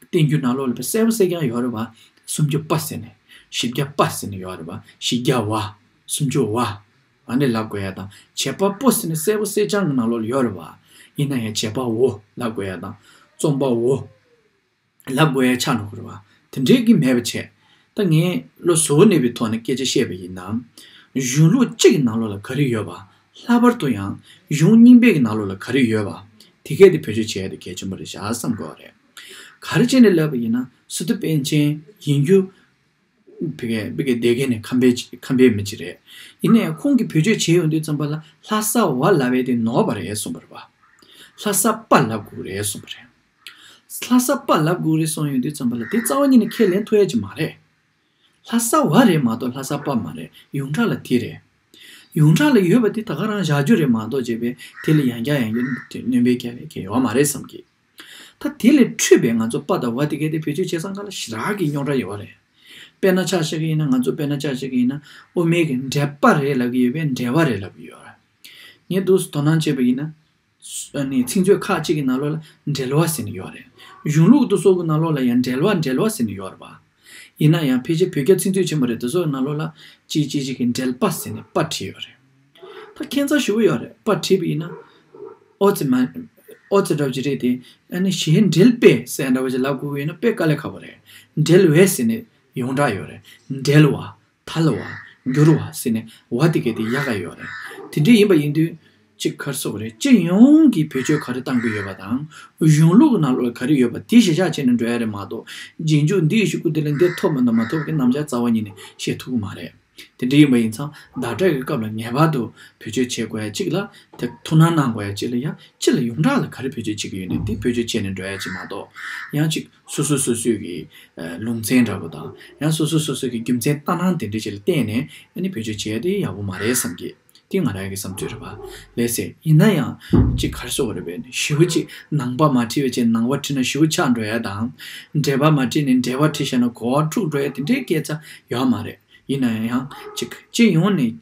བསྟན་རྒྱུ་ནང་ལོགས་ལ་དཔེ་གསལ་པོ་གསལ་རྐྱང་ཡོད་རེད་བ། སུམ་ཅུ་པ་ཟེར་ནས་བཞི་བརྒྱ་པ་ཟེར་ནས་ཡོད་རེད་བ། བཞི་བརྒྱ་བ། སུམ་ཅུ་བ། ཨ་ནི་ལབ་དགོས་ཡ་དང་བྱེད་པ་པོ་ཟེར་ནས་གསལ་པོ་གསལ་རྐྱང་གི་ནང་ལོགས་ལ་ཡོད་རེད་བ། ཡིན་ན་ཡང་བྱེད་པ་བོ་ལབ་དགོས་ཡ་དང་རྩོམ་པ་བོ་ལབ་དགོས་ཡ་ཆགས་འགྲོ་གི་རེད་བ། དེ་འདྲའི་གི་མེད་པ་བྱས། ད་ངས་བློ་གཟུ་བོ་གནས་པའི་ཐོག་ནས་སྐད་ཆ་བཤད་པ་ཡིན་ན། གཞུང་ལུགས་གཅིག་གི་ནང་ལོགས་ལ་ག་རེ་ཡོད་པ། ལྷག་པར་དུ་ཡང་གཞུང་རྙིང་པའི་གི་ནང་ལོགས་ལ་ག་རེ་ཡོད་པ། དེ་གས་དེ་བེད་སྤྱོད་བྱེད་ཡ་དེ་གལ་ཆེན་པོ་རེད་ཤག་བསམ་དགོས་པ་རེད། ག་རེ་བྱས་ནས་ལབ་པ་ཡིན་ན་སི་ཏུ་པཎ་ཆེན་ཡིན་རྒྱུ། བི་གའི་བི་གའི་སྡེ་དགེ་ནས་ཁམས་པའི་ཁམས་པའི་མི་ཅིག་རེད། ཡིན་ན་ཡང་ཁོང་གིས་བེད་སྤྱོད་བྱས་ཡོང་དུས་ཙམ་པ་ལ་ལྷ་ས་བ་ལབ་པའི་དེ་ནོར་བ་རེད་གསུངས་པ་རེད་བ། ལྷ་ས་པ་ལབ་དགོས་རེད་གསུངས་པ་རེད། ལྷ་ས་པ་ལབ་དགོས་རེད་གསུངས་ཡོང་དུས་ཙམ་པ་ལ་དེ་རྩ་བ་ཉིད་ནས་ཁས་ལེན་ཐུབ་ཡ་ཅིག་མ་རེད། ལྷ་ས་བ་རེད་མ་གཏོགས་ལྷ་ས་པ་མ་རེད། ཡོངས་གྲགས་ལ་དེ་རེད། ཡོངས་གྲགས་ལ་ཡོད་པ་དེ་ད་ག་རང་བཞག་རྒྱུ་རེད་མ་གཏོགས་བྱས་པས་དེ་ལ་ཡང་བསྐྱར་ཡང་བསྐྱར་སྣོན་པའི་སྐལ་བ་གང་ཡང་ཡོད་མ་རེད་བསམ་གི། ད་དེ་ལས་འཕྲོས་པའི་ང་ཚོ་པ་དང་བ་དེ་གའི་དེ་བེད་སྤྱོད་བྱེད་སྟངས་སྒང་ལ་ཞེ་དྲག་གི་རྙོག་དྲ་ཡོད་རེད། དཔེར་ན་ཆ་བཞག་གི་ཡིན་ན་ང་ཚོ་དཔེར་ན་ཆ་བཞག་གི་ཡིན་ན་དབུ་མའི་གི་འགྲེལ་པ་རེད་ལབ་གི་ཡོད་པས་འགྲེལ་བ་རེད་ལབ་གི་ཡོད་རེད། ངས་འདུག་སེ་དོ་སྣང་བྱས་པ་ཡིན་ན། ཨ་ནི་ཚིག་མཛོད་ཁག་ཅིག་གི་ནང་ལོགས་ལ་འགྲེལ་བ་ཟེར་ནས་ཡོད་རེད། གཞུང་ལུགས་དེ་ཚོ་གི་ནང་ལོགས་ལ་ཡང་འགྲེལ་བ་འགྲེལ་བ་ཟེར་ནས་ཡོད་རེད་པ། ཡིན་ན་ཡང་ཕལ་ཆེར་བོད་རྒྱ་ཚིག་མཛོད་ཆེན་པོ་རེད་དེ་ཚོ་གི་ནང་ལོགས་ལ་ཅིག་ཅིག་ཅིག་གི་འགྲེལ་པ་ཟེར་ནས་པ་བྲིས་ཡོད་རེད། ད་ཁྱད་མཚར་ཞེ་པོ་ཡོད་རེད། པ་བྲིས་པ་ཡིན་ན། ཨོ་ཙི་མ། ཨོ་ཙི་འདྲ་བོ་ཅིག་རེད་དེ། ཨ་ནི་གཞན་འབྲེལ་པས་ཟེར་འདྲ་བོ་ཅིག་ལབ་དགོས་ཀྱི་ཡོད་ན་དཔེ་དཀའ་ལས་ཁག་པོ་རེད། འབྲེལ་བས་ཟེར་ནས་ཡོངས་གྲགས་ཡོད་རེད། འབྲེལ་བ། ཐལ་བ། འགྱུར་བ་ཟེར་ནས་བ་དེ་གས་དེ་ཡག་ག་ཡོད་རེད། དེ་འདྲ་ཡིན་པ་ཡིན་དུས། གཅིག་ག་རེ་ཟེར་དགོས་རེད། སྤྱི་ཡོངས་ཀྱིས་བེད་སྤྱོད་ག་རེ་གཏང་གི་ཡོད་པ་དང་། གཞུང་ལུགས་ཀྱི་ནང་ལོགས་ག་རེ་ཡོད་པ་དེ་གཞི་བཞག་བྱས་ནས་འགྲོ་ཡ་རེད་མ་གཏོགས། རྗེས་འཇུག་འདི་ཡི་གཞུག་གུ་དེ་ལ་འདི་ཐོབ་མིན་དང་མ་ཐོབ་ཀྱི་རྣམ་གཞག་རྩ་བ་ཉིད་ནས་བཤད་ཐུབ་ཀྱི་མ་རེད། དེ་འདྲ་ཡིན་པ་ཡིན་ཙང་བརྡ་སྤྲོད་ཀྱི་སྐབས་ལ་ངེས་པར་དུ་བེད་སྤྱོད་བྱེད་དགོས་ཡ་གཅིག་ལ་དེ་ཐུགས་སྣང་གནང་དགོས་ཡ་གཅིག་ལ་ཡང་སྤྱི་ལ་ཡོངས་གྲགས་ལ་ག་རེ་བེད་སྤྱོད་བྱེད་ཀྱི་ཡོད་ནས་དེ་བེད་སྤྱོད་བྱས་ནས་འགྲོ་ཡ་གཅིག་མ་གཏོགས། ཡང་གཅིག་སོ་སོ་སོ་སོའི་གི་ལུང་ཚན་འདྲ་པོ་དང་། ཡང་སོ་སོ་སོ་སོའི་གི་རྒྱུ་མཚན་ལྟ་སྣང་དེ་འདྲ་ཞིག་ལ་བརྟེན་ནས་ཨ་ནི་བེད་སྤྱོད་བྱས་ཏེ་ཡག་པོ་མ་རེད་བསམ་གི། དེ་ང་རང་གི་བསམ་ཚུལ་རེད་པ། ལགས་སེ། ཡིན་ན་ཡང་གཅིག་ག་རེ་ཟེར་དགོས་རེད་པས། ཞེ་པོ་ཅིག་ནང་པ་མ་བྲིས་པ་བྱས་ནང་པ་བྲིས་ན་ཞེ་པོ་ཆགས་འགྲོ་ཡ་དང་། འབྲེལ་པ་མ་བྲིས་ནས་འབྲེལ་པ་བྲིས་བཞག་ན་གོ་བ་འཁྲུག་འགྲོ་ཡ་དེ་འདྲའི་སྐད་ཆ་ཡོད་མ་རེད། ཡིན་ན་ཡང་གཅིག་སྤྱི་ཡོངས་ནས་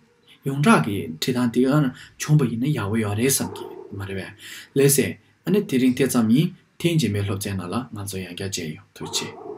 ཡོངས་གྲགས་ཀྱི་བྲིས་སྟངས་དེ་ག་ན་བྱུང་པ་ཡིན་ན་ཡག་པོ་ཡོད་རེད་བསམ་གི་མ་རེད་པས། ལགས་སེ། ཨ་ནི་དེ་རིང་དེ་ཙམ་ཡིན། ཐེངས་རྗེས་མའི་སློབ་ཚན་ནང་ལ་ང་ཚོ་ཡང་བསྐྱར་མཇལ་ཡོང་། ཐུགས་རྗེ་ཆེ།